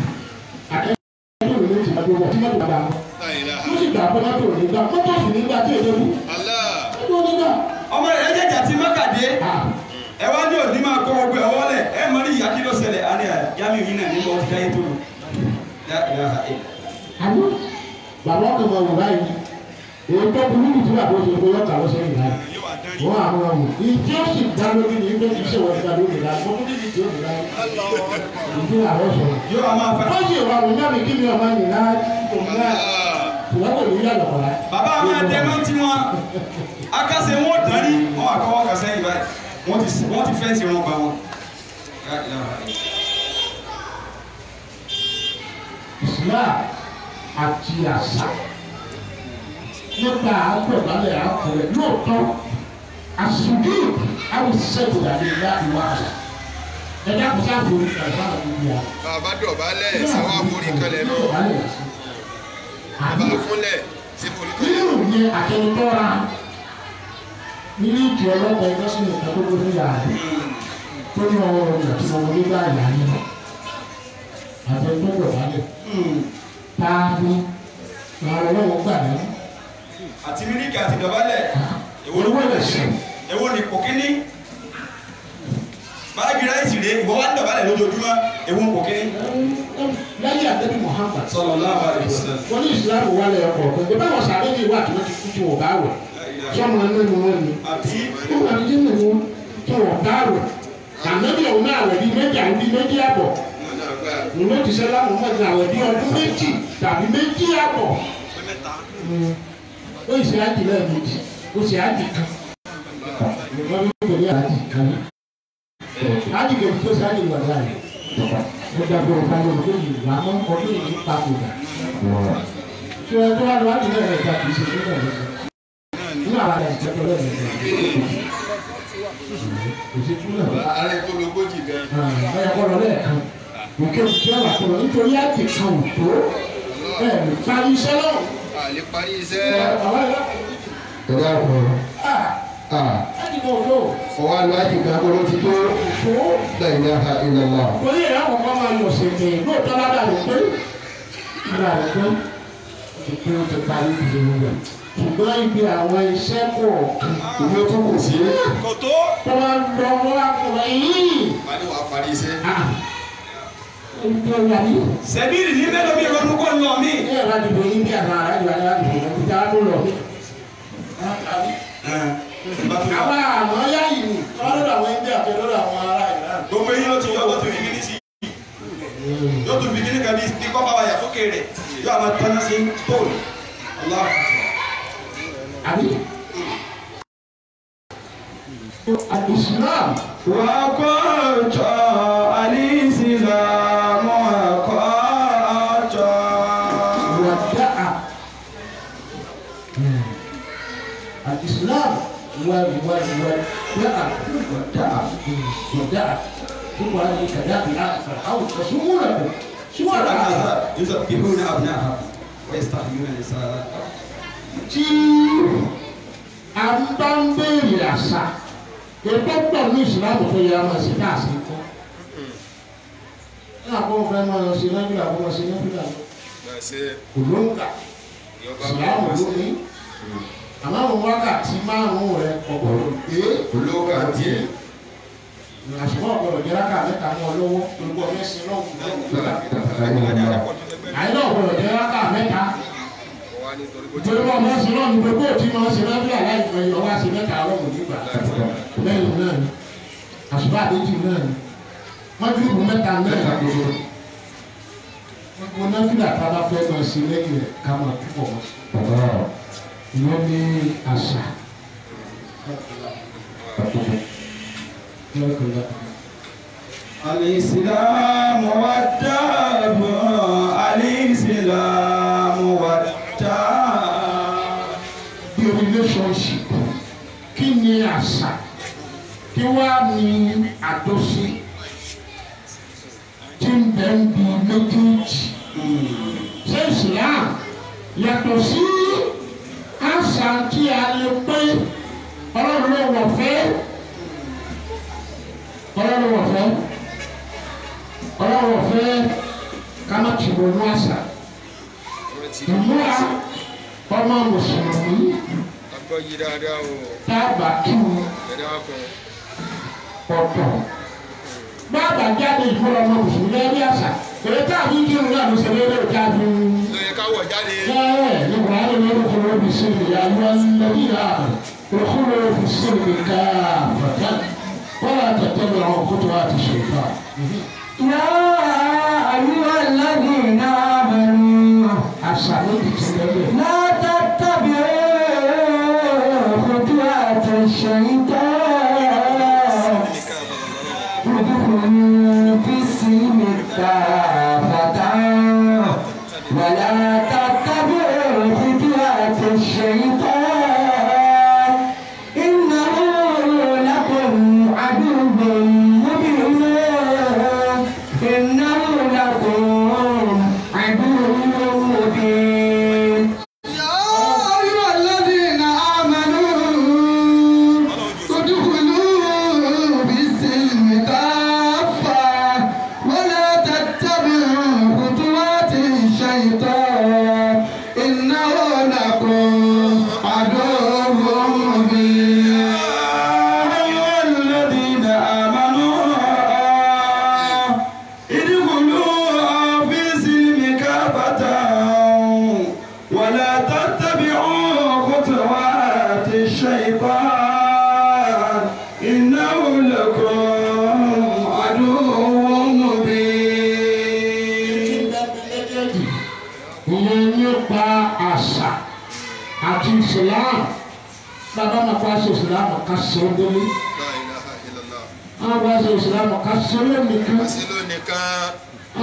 Akẹ́kọ̀ọ́ ló ti máa tó bọ̀ tí mọ́tò bá wọn. La ilaha. Ó sì gbà pé mọ́tò ò ní gbà, mọ́tò sì ní gbà tí èdè kú. Allah. Mọ́tò ò ní gbà. Ọmọ rẹ̀ jẹ̀jà ti Mákàdé. Ẹ wá ní òní máa kó gbogbo ẹ̀ wọlé. Ẹ mọ ní ìyá kí ló ṣẹlẹ̀. A ní ẹ̀ Jamiu yìí náà nígbà wọ́n ti dáyé tó lò. La ilaha illa. Àbí bàbá ọkàn máa wò báyìí. Èyí tó burú jù tí bàbá ó ṣe pé yọ̀ọ̀kà lọ sẹ́yìn báyìí. Yóò wá dán rí. Wọ́n àwọn ọmọ ìdí ó sì dá lórí ní pé kì í ṣe wọ́n dá lórí dá mo tún níbi tí ó dá ìdí àwọn sọ̀rọ̀. Yóò wá máa fẹ́. Wọ́n sì wà wọ́n náà mi kí mi ọmọ nìyá òun náà ṣùgbọ́n kò ní yàtọ̀ kọ̀ọ̀lá. Bàbá máa dẹ mọ́ tí wọn. Akásẹ̀ wọn ò dán rí. Wọ́n wà kọ́wọ́ kà sẹ́yìn báyìí. Wọ́n ti fẹ́ǹsì wọn gbà wọn. La ilaha illa. Islam àti àṣà nípa àgbọ̀dálẹ̀ àkùrẹ̀ lóòótọ́ àṣùdí àwùsẹ̀kùdà lè lá ìwà àṣà. Ẹ̀dá kò sáà forí kan sáà níbi à. Bàbá dọ̀bálẹ̀ sáwá forí kalẹ̀ náà. Bàbá kúnlẹ̀ sí forí kalẹ̀. Nínú yẹn àtẹnudọ́ra nínú ìjọ ọlọ́pàá ẹgbẹ́ sínú ìta tó gbé fún yàrá tó ní ọwọ́ rẹ̀ tí mo wọlé bá yà ní àtẹnudọ́dọ̀bálẹ̀ táàbí làwọn ọlọ́wọ́ gbà ní. Àti mílíkì àti dọ̀bálẹ̀. Èwo ló Owó ẹ̀sìn Èwo ni kò kíní? Báàgì ráìsì rèé, ìwọ wá ń dọ̀bálẹ̀ lójoojúmọ́. Èwo ń kò kíní? lẹ́yìn àtẹ́bí Muhammad Sallallahu alaihi wasallam. wọ́n ní ìsìlámù wà lẹ́yìn ọkọ̀ ọ̀gbẹ́ báwọn sàbẹ̀ ní ìwà tí wọ́n ti kú tí wọ́n bá wẹ̀ sọ́mọ nínú wọn ni. Àbí Ó wà ní nínú wọn tí wọ́n bá wẹ̀ ànábì òun náà wẹ̀ bíi méjì àwọn bíi méjì àbọ̀. Wọn náà gbà. Ìlú ti sẹ́lá Muhammad àwẹ̀ bíi ọdún méjì tàbí méjì àbọ̀. pé mẹ́ta. Ó ṣe ájì lẹ́ẹ̀mejì, ó ṣe ájì kan. Ìwọ́n bí kò ní ájì kan. Ájì kejì tó ṣe ájì wà láàyè. Mo dàgbé òfin àwọn olùkọ́ yìí wà á mọ́ ọdún yìí papòdà. Ṣé ẹ tó wá lọ ájì náà ẹ̀ka kì í ṣe nígbà lọ́sọ̀? Nínú àwọn àgbà ìjẹ́pọ̀ lẹ́ẹ̀mejì. Kò ṣe túnlẹ̀. Ààrẹ tó lógójì gan. Ọ̀yà kọ́ lọ lẹ́ẹ̀kan. Òkè òkè ọ̀là kọ́ lọ nítorí ájì kan ò tó. Bẹ́ẹ̀ ni parí iṣẹ́ lọ́wọ́. A lè parí iṣẹ́. Bàbá ìlú Ẹ̀dá ọ̀rọ̀. ájì kan ò tó. Ọwọ́ àlọ́ àjì kan kó ló ti tó. Tó. La ilaha illallah. Torí ẹ̀rọ àkọ́kọ́ máa yọ̀ sí mi lóòótọ́ ládàá rẹ̀ pé ládàá rẹ̀ pé ìpín ó ti parí ìdílé rẹ̀. Ṣùgbọ́n ibi àwọn iṣẹ́ kọ̀ọ̀kan Ìwé tó kù sí. Kò tó. tó máa ń lọ wọ́n á kọ̀ yìí. Wà ní wàá parí iṣẹ́. Ìjọ ìyá yìí. Sẹ̀bírì ní mélòó mi ronú kó lọ mí. Ní ẹ̀rọ àdìbò yín bí àwọn ará ìlú ará àdìbò yẹn ti dá ló lọ mí. Àwọn àmọ́ yá yìí wọ́n lọ́dọ̀ àwọn ẹgbẹ́ àti lọ́dọ̀ àwọn ará ìlú. Gbogbo eyín ló ti yọ ló ti fi kíní sí. Yóò tún fi kíní kan bí kọ́pá wáyà sókè rẹ̀. Yóò àwọn tọ́ná sí stone. Allah. Àbí? Islam Wàkọ̀jọ́ alísìlámù àkọ́jọ́. ودعا الإسلام ودعا ودعا ودعا ثم هذه كذاب فرعون يصومونكم سورة الأحزاب يذبحون أبناءهم ويستحيون نساءهم. Tí a bá ń béèrè àṣà ètò pọ̀ ní ìsìlámù tó yẹ ọmọ sí káàsì kọ́ ní àpò fẹ́ máa lọ sí nábìlà kó máa ṣe nábìlà lọ Máa ṣe kò ló ń kà ìyọba ìsìlámù ló ní àmọ́ àwọn wákàtí márùn-ún rẹ ọ̀gbọ̀dọ̀ gbé Olóògà tiẹ̀. àṣùwọ̀n ọ̀gbọ̀dọ̀ jẹ́ rákà mẹ́ta mọ́ ọ lọ́wọ́ gbogbo ọ̀fẹ́ sí lọ́wọ́ àyìnlá ọ̀gbọ̀dọ̀ jẹ́ rákà mẹ́ta Wà nítorí bó ti torí wọn máa ń sin lọ́nù gbogbo òtí máa ń sin nábìlà láìpẹ́ yọ wá sí mẹ́ta ọlọ́run nígbà lẹ́yìn náà ni àṣùbà àdéjì náà ni mọ́júbù mẹ́ta náà ni gbogbo náfìlà tá a bá fẹ́ máa ṣe lẹ́yìn rẹ̀ ká máa túbọ̀ mọ́. Ìyẹn ní àṣà الإسلام والداب الإسلام والداب. The relationship kí ni àṣà kí wá ní àjọṣe tí ń bẹ ń bi méjèèjì ṣé Islam yàtọ̀ sí àṣà tí a lè pé ọlọ́run ló wọ̀ fẹ́ ọlọ́run wọ̀ fẹ́ ọlọ́run wọ̀ fẹ́ ká má ti wọnú àṣà ìmúra ọmọ mùsùlùmí tábà kí wọn ọ̀tọ̀ bàbá jáde ìfúnra ọmọ mùsùlùmí ẹbí àṣà èyí tá a fi kírun náà ló ṣe léèrè ká fi. Lóye ká wọ̀ jáde. Bẹ́ẹ̀ ni Buhari ní orúkọ lóbi sí ìyá lọ́lẹ́bí náà orúkọ lóbi sí ìka fàtà wọ́n á tẹ̀tẹ̀ lọ àwọn kótó àti ṣèkà. يا أيها الذين آمنوا Àṣà ló ti ti lẹ́lẹ̀. لا تتبعوا خطوات الشيطان ادخلوا في السلم كافة ولا تتبعوا خطوات الشيطان إنه لكم عدو مبين إنه لكم عدو مبين. يا أيها الذين آمنوا ادخلوا في السلم كافة ولا تتبعوا خطوات الشيطان إنه لكم عدو مبين. أيها الذين آمنوا ادخلوا في السلم كافة ولا تتبعوا خطوات الشيطان إنه لكم عدو مبين. Ìyẹn nípa àṣà àti Islam bàbá máa kó aṣọ Islam ká ṣe é délé. La ilaha illallah. Àwọn bá aṣọ Islam ká ṣe é lónìkan. Àṣì lónìkan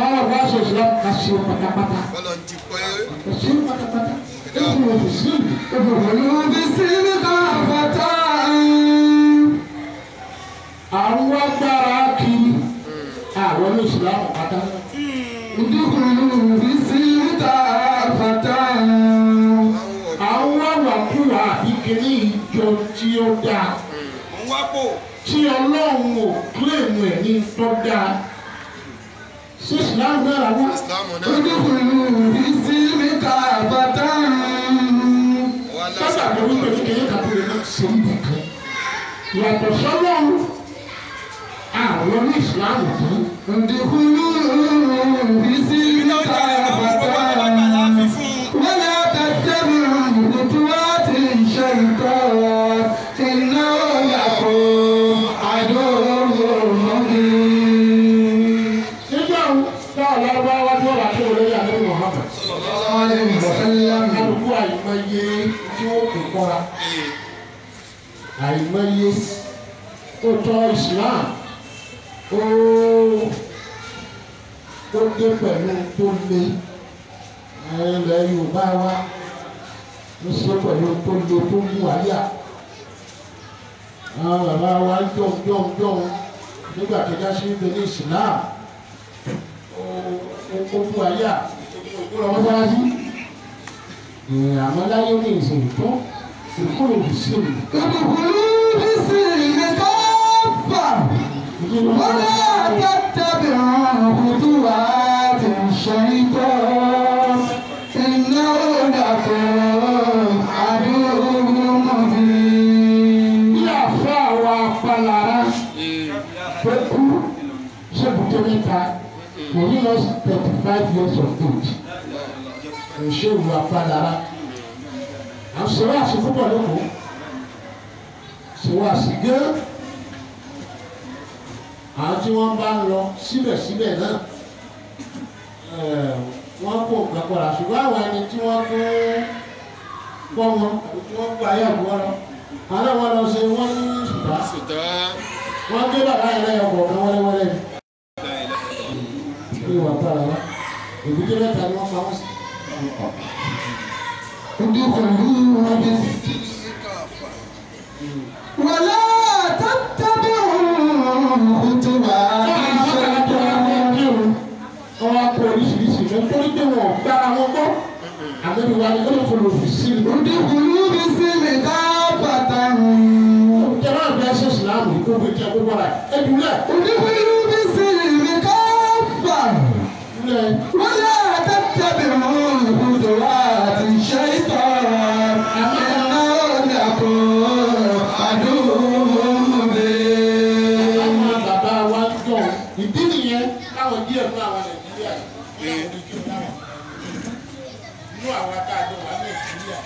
Àwọn bá aṣọ Islam ká ṣe é pátápátá. bọ́lọ̀ ń ti pé Ká ṣe é pátápátá. Ó fi wọ́n fi sí ìlú. ادخلوا في السلم كافة. Àwọn agbára kiri àwọn ní Islam pátá. ادخلوا في السلم كافة. Àwọn àwàkúwà àbíkiri ìjọ tí ó dáa Ń wá pò. tí Ọlọ́run ò kílèmù ẹ̀ ní tó dáa. Sí Islam náà làwọn. Ìsìlámù náà ادخلوا في السلم كافة. wà Sábà lásìkò. tó wípé kékeré kan tó lè má ṣe ń bì kan. Yàtọ̀ sọ́lọ́run àwọn ní Islam tán. ادخلوا في السلم كافة ولا تتبعوا خطوات الشيطان إنه لكم عدو مبين. Nígbà wo táwọn lárúbáwá tí wọ́n bá tó olóyè àdúgbò Muhammad. صلى الله عليه وسلم. Kálukú àìmọye tí wọ́n kò kọ́ra. Àìmọye ó tọ́ Islam ó dé pẹ̀lú tó le ilẹ̀ Yorùbá wa ń ṣe pẹ̀lú tó le tó mú àyà. Àwọn bàbá wa ń jọ̀ jọ̀ jọ̀ nígbà tó já sí ibi ní Islam ó mú àyà ó lọ mọ́sálásí. Àmọ́ láyé ní ìsìn tó ìkúrò sí mi. ادخلوا في السلم كافة ولا تتبعوا خطوات الشيطان إنه لكم عدو مبين. Bí àfa àwọn apalára tó kú sébùté mẹ́ta kò ní lọ sí 35 years of age. Ìṣèlú apalára. À ń ṣe wáàsí púpọ̀ lóko. Ṣe wáàsí gán. Àwọn tí wọ́n bá ń lọ síbẹ̀síbẹ̀ náà wọ́n kó nǹkan kọ́ra ṣùgbọ́n àwọn ẹni tí wọ́n tún kọ́ wọn àbí tí wọ́n gbọ́ ayé àbúrò lọ. Àwọn wọn lọ ṣe wọ́n ní sùtá. Wọ́n gbé bàbá yẹn lẹ́yìn ọkọ̀ kan wẹ́lẹ́wẹ́lẹ́. Ṣé wàá bára wa? Èbúté mẹ́ta ni wọ́n pa wọ́n sí. ولا تتبعوا خطوات الشيطان. Wọ́n á kó oríṣiríṣi lọ torí pé wọn ò gbára wọn gbọ́. Àmọ́ ìwà ni ó lè fọlọ́ fi sí i. ادخلوا في السلم كافة. Ìjọba àgbẹ̀ ṣe ìsìlámù yìí kó gbé jẹ́ gbogbo rẹ̀. Ẹ̀dùnlẹ̀. ادخلوا في السلم كافة. ولا تتبعوا خطوات الشيطان إنه لكم عدو مبين. Àwọn bàbá wa ń jọ ìdí nìyẹn káwọn díẹ̀ fún àwọn Nàìjíríà yìí inú àwọn akáàdùn wà Nàìjíríà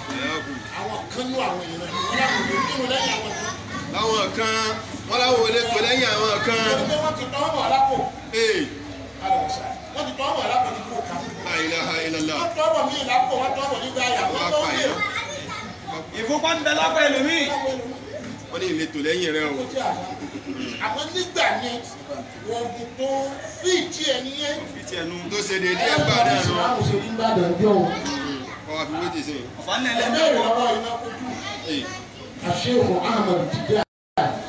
àwọn kan ní àwọn èèyàn wọn láwọn ò kírun lẹ́yìn àwọn kan. Láwọn kan wọ́n láwọn ò lè tò lẹ́yìn àwọn kan. Wọ́n ti tọ́ ọmọ alápò. Wọ́n ti tọ́ ọmọ alápò ní kó kà. La ilaha illallah. Wọ́n tọ́ ọmọ mi lápò, wọ́n tọ́ ọmọ nígbà yà, wọ́n tọ́ ọmọ yẹn. Ìfúnpá ń bẹ lápá ẹlòmíì. Wọ́n ní ìletò lẹ́yìn rẹ o. Àmọ́ nígbà yẹn, oògùn tó fíìtì ẹ̀ nìyẹn. Fíìtì ẹ̀ nu. Tó ṣe déédéé ẹgbà náà nù. Ìsìlámù ṣe ní Ìbàdàn jọ o. Ọwọ́ àfi wéjì sí i. Ọ̀fà ń lẹ̀ Ẹ béèrè lọ́wọ́ iná kojú. Àṣehù Ahmed Tijani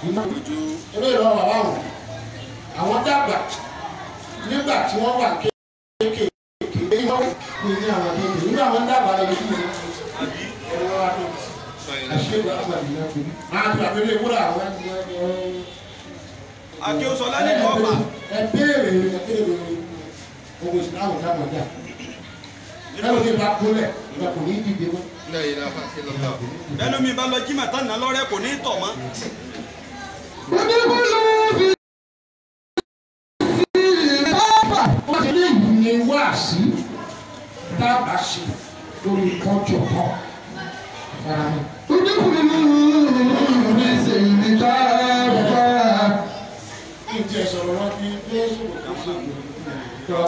iná kojú. Ẹ béèrè lọ́wọ́ bàbá wọn. Àwọn dàgbà nígbà tí wọ́n wà kéékèèké wọ́n ní àwọn kéékèèké nígbà wọ́n dàgbà lọ sí ìlú. Ẹ̀rọ wa tó àṣehù Ahmed iná kojú. Àti àbẹ̀lẹ̀ ìwúrà àwọn ẹni. Akéwòsọlá ní kọfà. Ẹ béèrè ogun ìsìlámù dáhùn dá. Ẹnu mi bá kúnlẹ̀, ìgbà kò ní dìde mọ́. La ilaha illallah. Ẹnu mi bá lọ jí màtá nà lọ́rẹ́ kò ní tọ̀ mọ́. ادخلوا في السلم كافة. Wọ́n ti léyìí ni wáàsí dábàá ṣe lórí kọ́jọ kan. Farami. ادخلوا في السلم كافة. Kí n tiẹ̀ sọ̀rọ̀ wọn fi gbé sọ̀rọ̀ tó ṣe kò.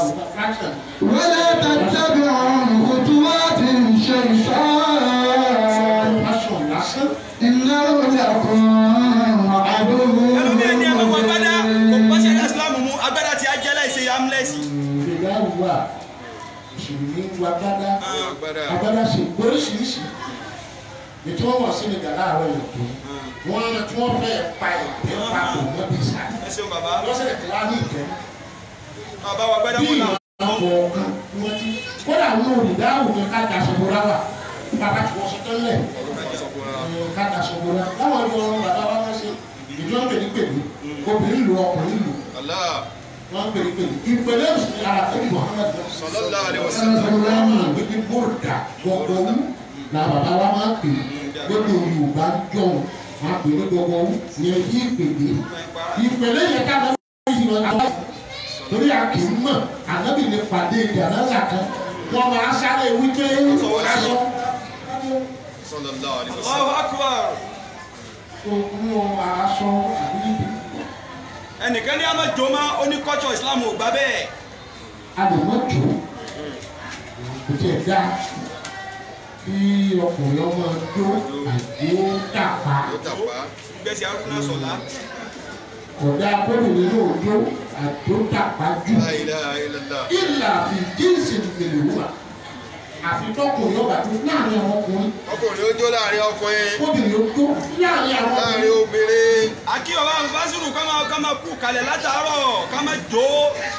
ولا تتبعوا خطوات الشيطان Aṣọ lásán. إنه لكم عدو Ẹnu mi ẹni ẹ̀mọ́ agbádá kò bá ṣe مبين. Islam mu agbádá ti ajẹ́ láìṣe amúlẹ̀sì. Ìgbéga wà mùsùlùmí ń wa gbádá. Agbádá. Agbádá ṣe oríṣiríṣi. Ètò wọn wọ̀ sí ni gàlá àárọ̀ yìí tó. Wọ́n tí wọ́n fẹ́ pa ìgbẹ́ papọ̀ mọ́ bí sá. Ẹ ṣeun bàbá. Lọ́sẹ̀ tí wọ́n á ní ìtẹ́. Bàbá wa agbádá Bí wọn ìwà náà. kọ̀ọ̀kan ni wọ́n ti. Kódà àwọn olùdáhùn ni ká daṣọ bora wà. Bàbá tí wọ́n sọ tẹ́lẹ̀. Ká daṣọ bora. Láwọn ọjọ́ ọ̀run bàbá wa wọ́n ṣe ìjọ ń pèlú pèlú. Obìnrin lò ọkùnrin lò. Allah. Wọ́n ń pèlú pèlú. Ìpèlè ara tó Muhammad Sallallahu alaihi wasallam. Wọ́n ń pè ní bòdà gbọ̀gbọ̀wú. La bàbá wa máa ń pè gbogbo Yorùbá jọ̀hún. Máa pè ní gbọ̀gbọ̀wú. Yẹn kí ìpèlè. Ìpèlè yẹn ká lọ sí ìwọ̀n torí a kì í mọ̀ ànábì lè pàdé ìdánáza kan wọ́n máa sáré wípé aṣọ. Sallallahu alaihi wasallam. Allahu akbar. Òun aṣọ àbí Ẹnìkan ní àmọ́ joma ó ní culture Islam ò gbà bẹ́ẹ̀. àlùmọ́jò kò tiẹ̀ dá kí ọkùnrin ọmọ jó àjò dàpá Ó tàpá. Gbèsè Haruna Sọ̀lá. ọ̀dà kóbìnrin náà jó àjò dàpá jù La ilaha illallah. ìlà àfi jíǹsì ìgbèlè wà àfi tọkùnrin ọba tó láàrin àwọn ọkùnrin Ọkùnrin ó jó láàrin ọkùnrin. kóbìnrin ó jó láàrin àwọn Láàrin ọkùnrin. obìnrin. Akí bàbá Fásirù ká máa kú kalẹ̀ látàárọ̀ ká máa jó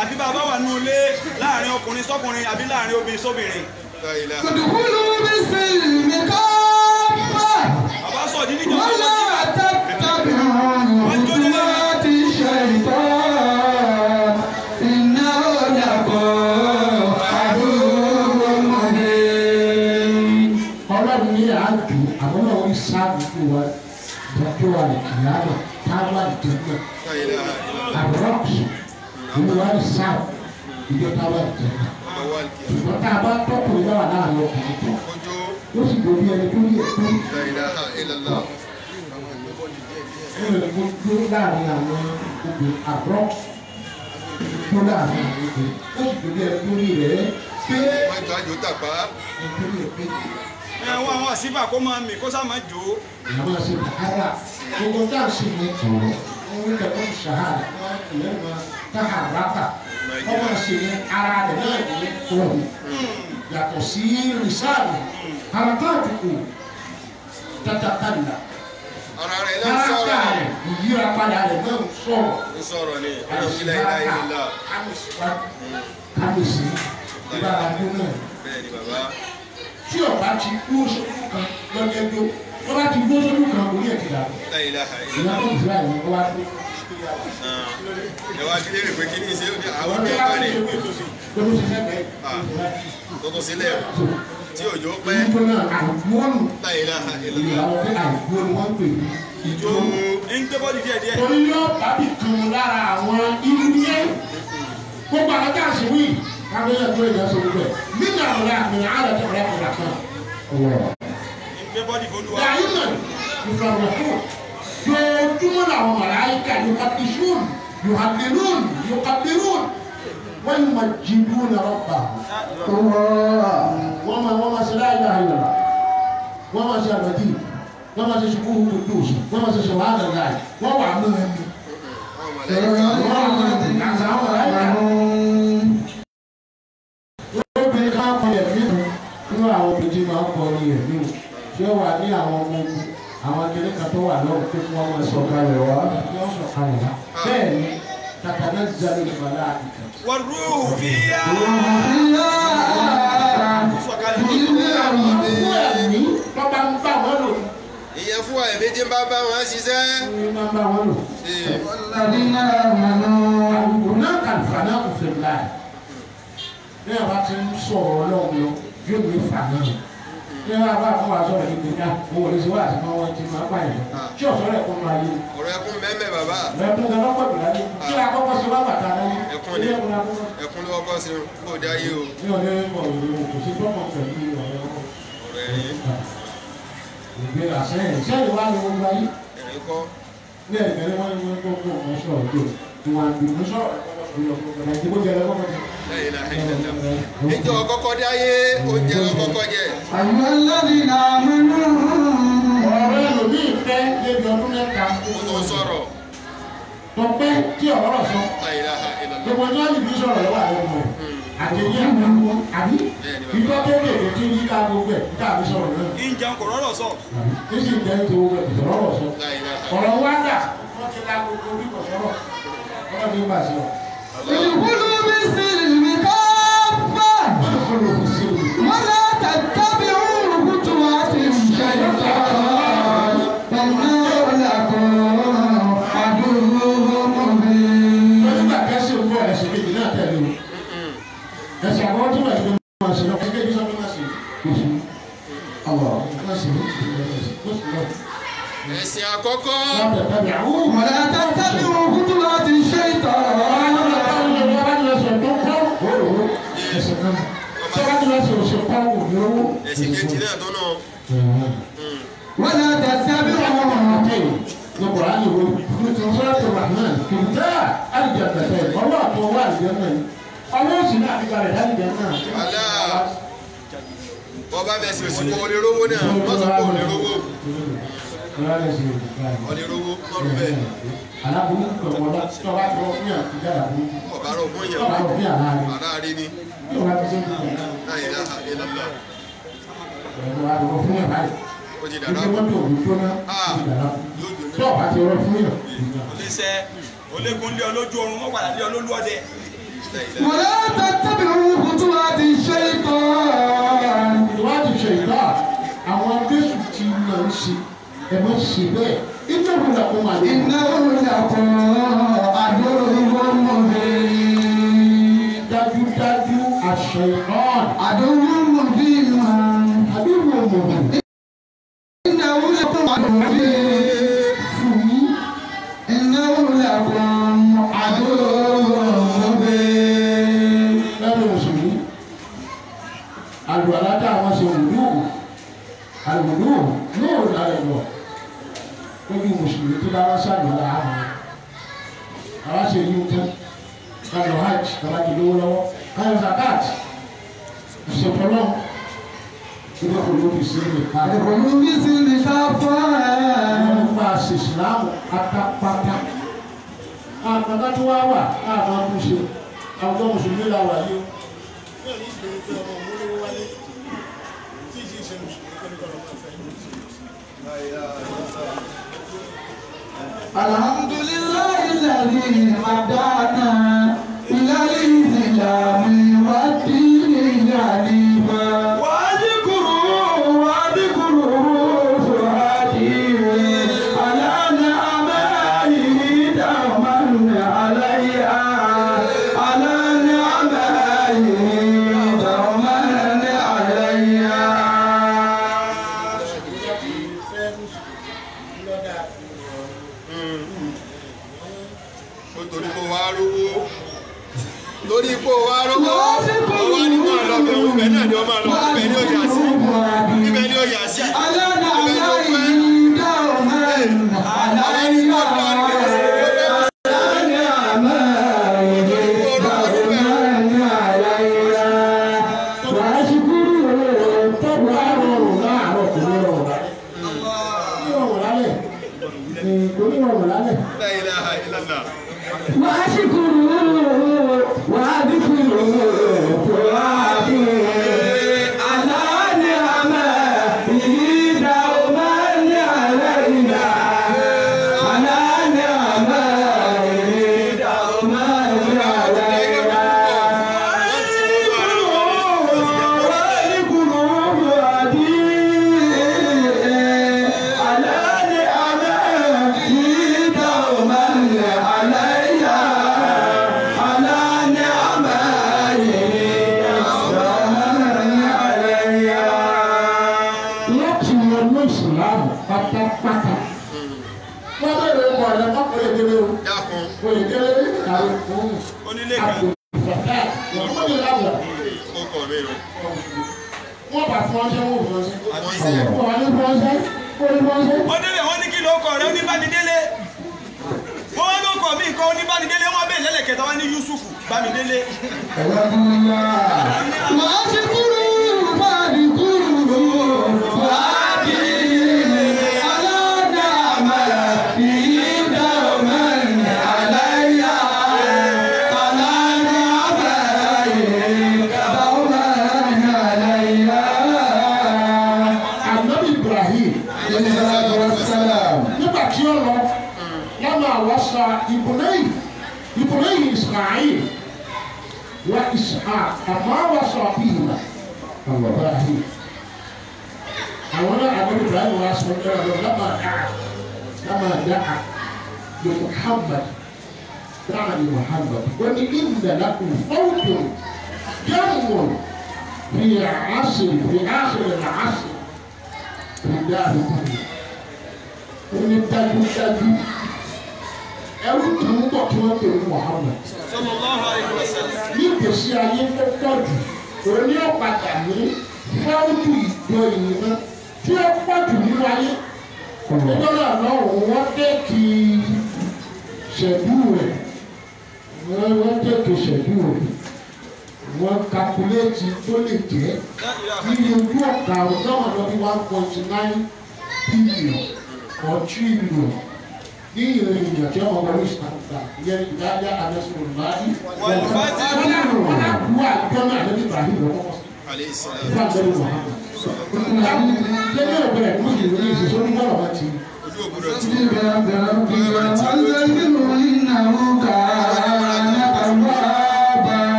àbí bàbá wà nù ilé láàrin ọkùnrin sọ́kùnrin àbí láàrin obìnrin sóbìnrin. La ilaha. ادخلوا في السلم كافة. Bàbá sọ̀dí níjọ́ tó lọ ولا تتبعوا خطوات الشيطان إنه لكم عدو مبين. Ọlọ́run ní àjò àwọn náà ń sáàbù fún wa dọ́jú wa lè kìláàmà táwa lè jẹ náà La ilaha illallah. àrọ́ọ̀kì olúwa ń sáàbù ìjọ táwa lè jẹ náà Ọba wa kìí. ṣùgbọ́n tá a bá tọkùnrin náà wà láàrin ọkùnrin tó Ó jó. ó sì borí ẹni tó yẹ pé La ilaha illallah. ó lè kó dúró láàrin àwọn obìnrin àrọ́ọ̀kì dúró láàrin àwọn obìnrin ó sì borí ẹni tó rí rẹ̀ pé Wọ́n jọ àjò tàpá. ẹni tó rí rẹ̀ pé Ẹ wọ́n àwọn àṣìbà kó máa mì kó sá máa jò ó. Ìyá máa ṣe bàárà gbogbo tá à ń ṣe yẹn wọ́n ń tẹ̀kọ́ ṣàhàdà wọ́n ìyẹn máa táhàrákà wọ́n máa ṣe yẹn ara rẹ̀ náà ní òun yàtọ̀ sí rìsáàlì harakatu tatakanda Ara rẹ̀ náà ń sọ̀rọ̀. haraka rẹ̀ ìyíra padà rẹ̀ náà ń sọ̀rọ̀. Ń sọ̀rọ̀ ni. Ọlọ́run la ilaha illallah. Kábíyèsí ìbára dún náà Bẹ́ẹ̀ ni bàbá. tí ọba ti kú sójú kan lọ́jọ́jọ́ wọ́n bá ti kú sójú kan orí ẹ̀ ti dà La ilaha ìyá illallah. tó ìsirà yìí wọ́n wá dé. Ẹ wá bí léèrè pé kí ní í ṣe ó ní àwọn Àwọn ọmọ tó ẹ̀ka bá ni. ti ṣe pé tó ṣiṣẹ́ bẹ́ẹ̀ Tó tún sílẹ̀ tí òjò pẹ́. ìjọ náà àìgbónù La ilaha illallah. àwọn pé àìgbónù wọ́n ń pè ní ìjọ. Ń gbé bọ́ọ̀lù díẹ̀ díẹ̀. Torí yóò bábì kan lára àwọn irú yẹn gbogbo àwọn tá a sì wí kábíyà tó ìyá sọ gbogbo ẹ̀ nínú àwọn àmì àárẹ̀ tó rẹ̀ kọ̀ọ̀kan kan. Ń gbé bọ́ọ̀lù fọlúwa. دائما يفرحون يوجمون ملائكة يقدسون يهللون يكبرون ويمجدون ربهم وما لا إله إلا الله وما شاء وما شكوه قدوس وما سبحان الله وما عملهم Àwọn màláíkà. Obìnrin kan kọ ẹ̀mí mu nínú àwọn obìnrin tí máa ń kọ ní ẹ̀mí mu tí ó wà ní àwọn ọmọ ogun àwọn akẹ́lẹ́ kan tó wà lọ́wọ́ pé kí wọ́n máa sọ̀kalẹ̀ wá kí wọ́n sọ̀kalẹ̀ wá bẹ́ẹ̀ ni tàtàlẹ́ zalo ní màlá àdìgẹ́. Wọ́n rúhù fíyà. Sọ̀kalẹ̀. Àwọn fún ẹ̀mí tó bá ń bá wọn lò Ìyẹn fún ẹ̀mí tí ń bá bá wọn ṣiṣẹ́. ní máa ń bá wọn lò. Ee, والذين آمنوا Àwùjọ náà kàlùfà náà kò fẹ́ láì. Bí a bá ti ń sọ̀rọ̀ ọlọ́run lọ, yóò ní fà náà. Bí a bá fún wa sọ̀rọ̀ ní gbèdá, òun ò lè ṣe wá àti máa wọ́n ti máa pààyàn. Tí ọ̀sọ́ rẹ̀ kún máa yé. Ọ̀rọ̀ ẹkún mẹ́mẹ́ bàbá. Ẹkún gan lọ́pọ̀ jù láyé. Kí la kọ́kọ́ ṣe wá bàtà láyé? Ẹkún ni. Ilé ẹkún la kọ́kọ́. Ẹkún ló kọ́kọ́ sí kó dé ayé o. Ní ọ̀rẹ́ ọ̀rẹ́ kò sí tọ́mọ̀ pẹ̀lú ọ̀rẹ́ wọn. Ọ̀rọ̀ ẹ̀rín. Ìgbé àṣẹ ìṣẹ́ ìwà ni gbogbo ayé. Ẹ̀rín kọ́. Ní ẹ̀gbẹ́rẹ́ wọn ni wọ́n gbogbo ọmọ sọ̀rọ̀ tó. Ìwà ìgbìmọ̀ sọ̀rọ̀ La ilaha illallah. Níjọ́ kọ́kọ́ dé ayé oúnjẹ ló kọ́kọ́ jẹ. أيها الذين آمنوا Ọ̀rọ̀ ẹlòmíì fẹ́ débi ọdún mẹ́ta. Ó tó sọ̀rọ̀. Tọpẹ́ tí ọ̀rọ̀ sọ. La ilaha illallah. Gbogbo ọjọ́ ìbí sọ̀rọ̀ lọ́wọ́ àwọn ọmọ rẹ̀. Àtẹ̀yẹ àwọn àbí ìjọ kéékèèké tí ń yíká gbogbo ẹ̀ níta àbí sọ̀rọ̀ náà. Ń jẹun kò rọ́rọ̀ sọ. Ní sì ń jẹ́ ní gbogbo ẹ̀ sọ̀rọ̀ sọ. La ilaha Ọ̀rọ̀ wá dà wọ́n ti la gbogbo orí kò sọ̀rọ̀. Ọlọ́run ní bá a ṣe ọ̀. ادخلوا بالسلم كافة Wọ́n kọ́ ló fi sí i. ولا تتبعوا خطوات الشيطان إنه لكم عدو مبين Nígbà kẹ́sì ń bọ̀ ẹ̀sìn kejì náà tẹ̀lé o. Ẹ̀sìn àwọn tí wọ́n ti máa ṣe lọ. Ẹ̀sìn kejì sọ pé má ṣe kò sí. Ọ̀rọ̀ má ṣe kò sí lọ. Ẹ̀sìn àkọ́kọ́. ولا تتبعوا خطوات الشيطان Ẹ̀sìn kejì náà tó náà. ولا تتبعوا Bọ́ bá bẹ̀ sí òsì kó o lè rówó náà. Wọ́n sọ pé o lè rówó. O lè rówó. Lọ́rùn bẹ́ẹ̀. Ọ̀bá rọ̀ fún yẹn. Àrá rí ni. La ilaha illallah. Ó ti dàrá. Yóò dùn ní. Kò lè sẹ́, olégun lé ọ lójú oorun, wọ́n padà lé ọ lólú ọdẹ. La ilaha. ولا تتبعوا خطوات الشيطان Ìwádìí ṣe ìgbà àwọn Jésù ti máa ń ṣe ẹ má ṣe bẹ́ẹ̀ inú ìwúlò kó máa lè. إنه لكم عدو مبين Dájúdájú àṣẹ ìrán عدو مبين àbí wo mọ̀ إنه لكم عدو مبين fún yín. إنه لكم عدو مبين Lẹ́nu mùsùlùmí àlùwàlá tá àwọn ṣe wùdú àlùwùdú yóò lálẹ́ lọ lójú mùsùlùmí tó bá wá ṣàlùwàlá àmọ́ àwọn ṣe yíw tán kálọ̀ hajj kálá ti lówó lọ́wọ́ kálọ̀ zakat ìṣèpọ̀lọ́ Ìdókòwò fi sí ní ká. Ìdókòwò fi sí ní ká fún ẹ. Wọ́n bá a ṣe ìsìlámù pátápátá. Àgbàdo tí wàá wà láàmú ọdún ṣe àwùjọ mùsùlùmí la wà yìí. Bẹ́ẹ̀ ni ìṣòro pé ọmọ òun lówó wálé tí ìṣe ìṣe mùsùlùmí kọ́ ní kọ́ lọ́mọ ìfẹ́. Alhamdulillahi alladhi hadana ila al-islami wa dini hanifa.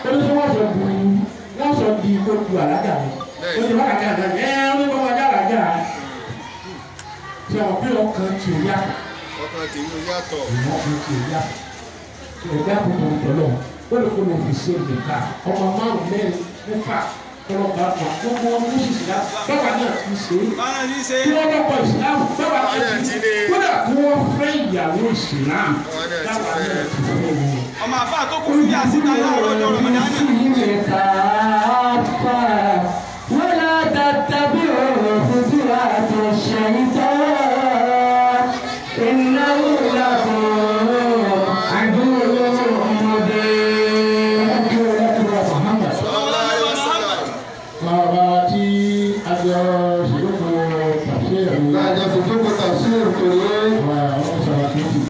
oníṣẹ́ wọ́n sọ bu wọ́n sọ di kó du alájà mi ó ti wọ́n àjà àjà ẹ̀ ẹ́ wọ́n bá alájà ṣe wọ́n bí ọkàn tì ó yàtọ̀ Ọkàn tèmi yàtọ̀. ọkàn tì ó yàtọ̀ ẹ̀dá àbùkù tọ̀lọ̀ ó lè kó lọ fi ṣe nìka ọmọ márùn mẹ́rin mẹ́fà ọlọ́pàá gbogbo wọn mú sí ìsìlámù báwa náà ti ṣe é Báwa ní ṣe. kí wọ́n lọ́kọ̀ ìsìlámù báwa náà ti ṣe kódà kí wọ́n fẹ́ ìyàwó ìsìlámù Báwa náà ti báwa fẹ́. náà ti fẹ́ wọn. Ọmọ àfáà tó kú fún yà síta láàárọ̀ ọjọ́ Ramadan.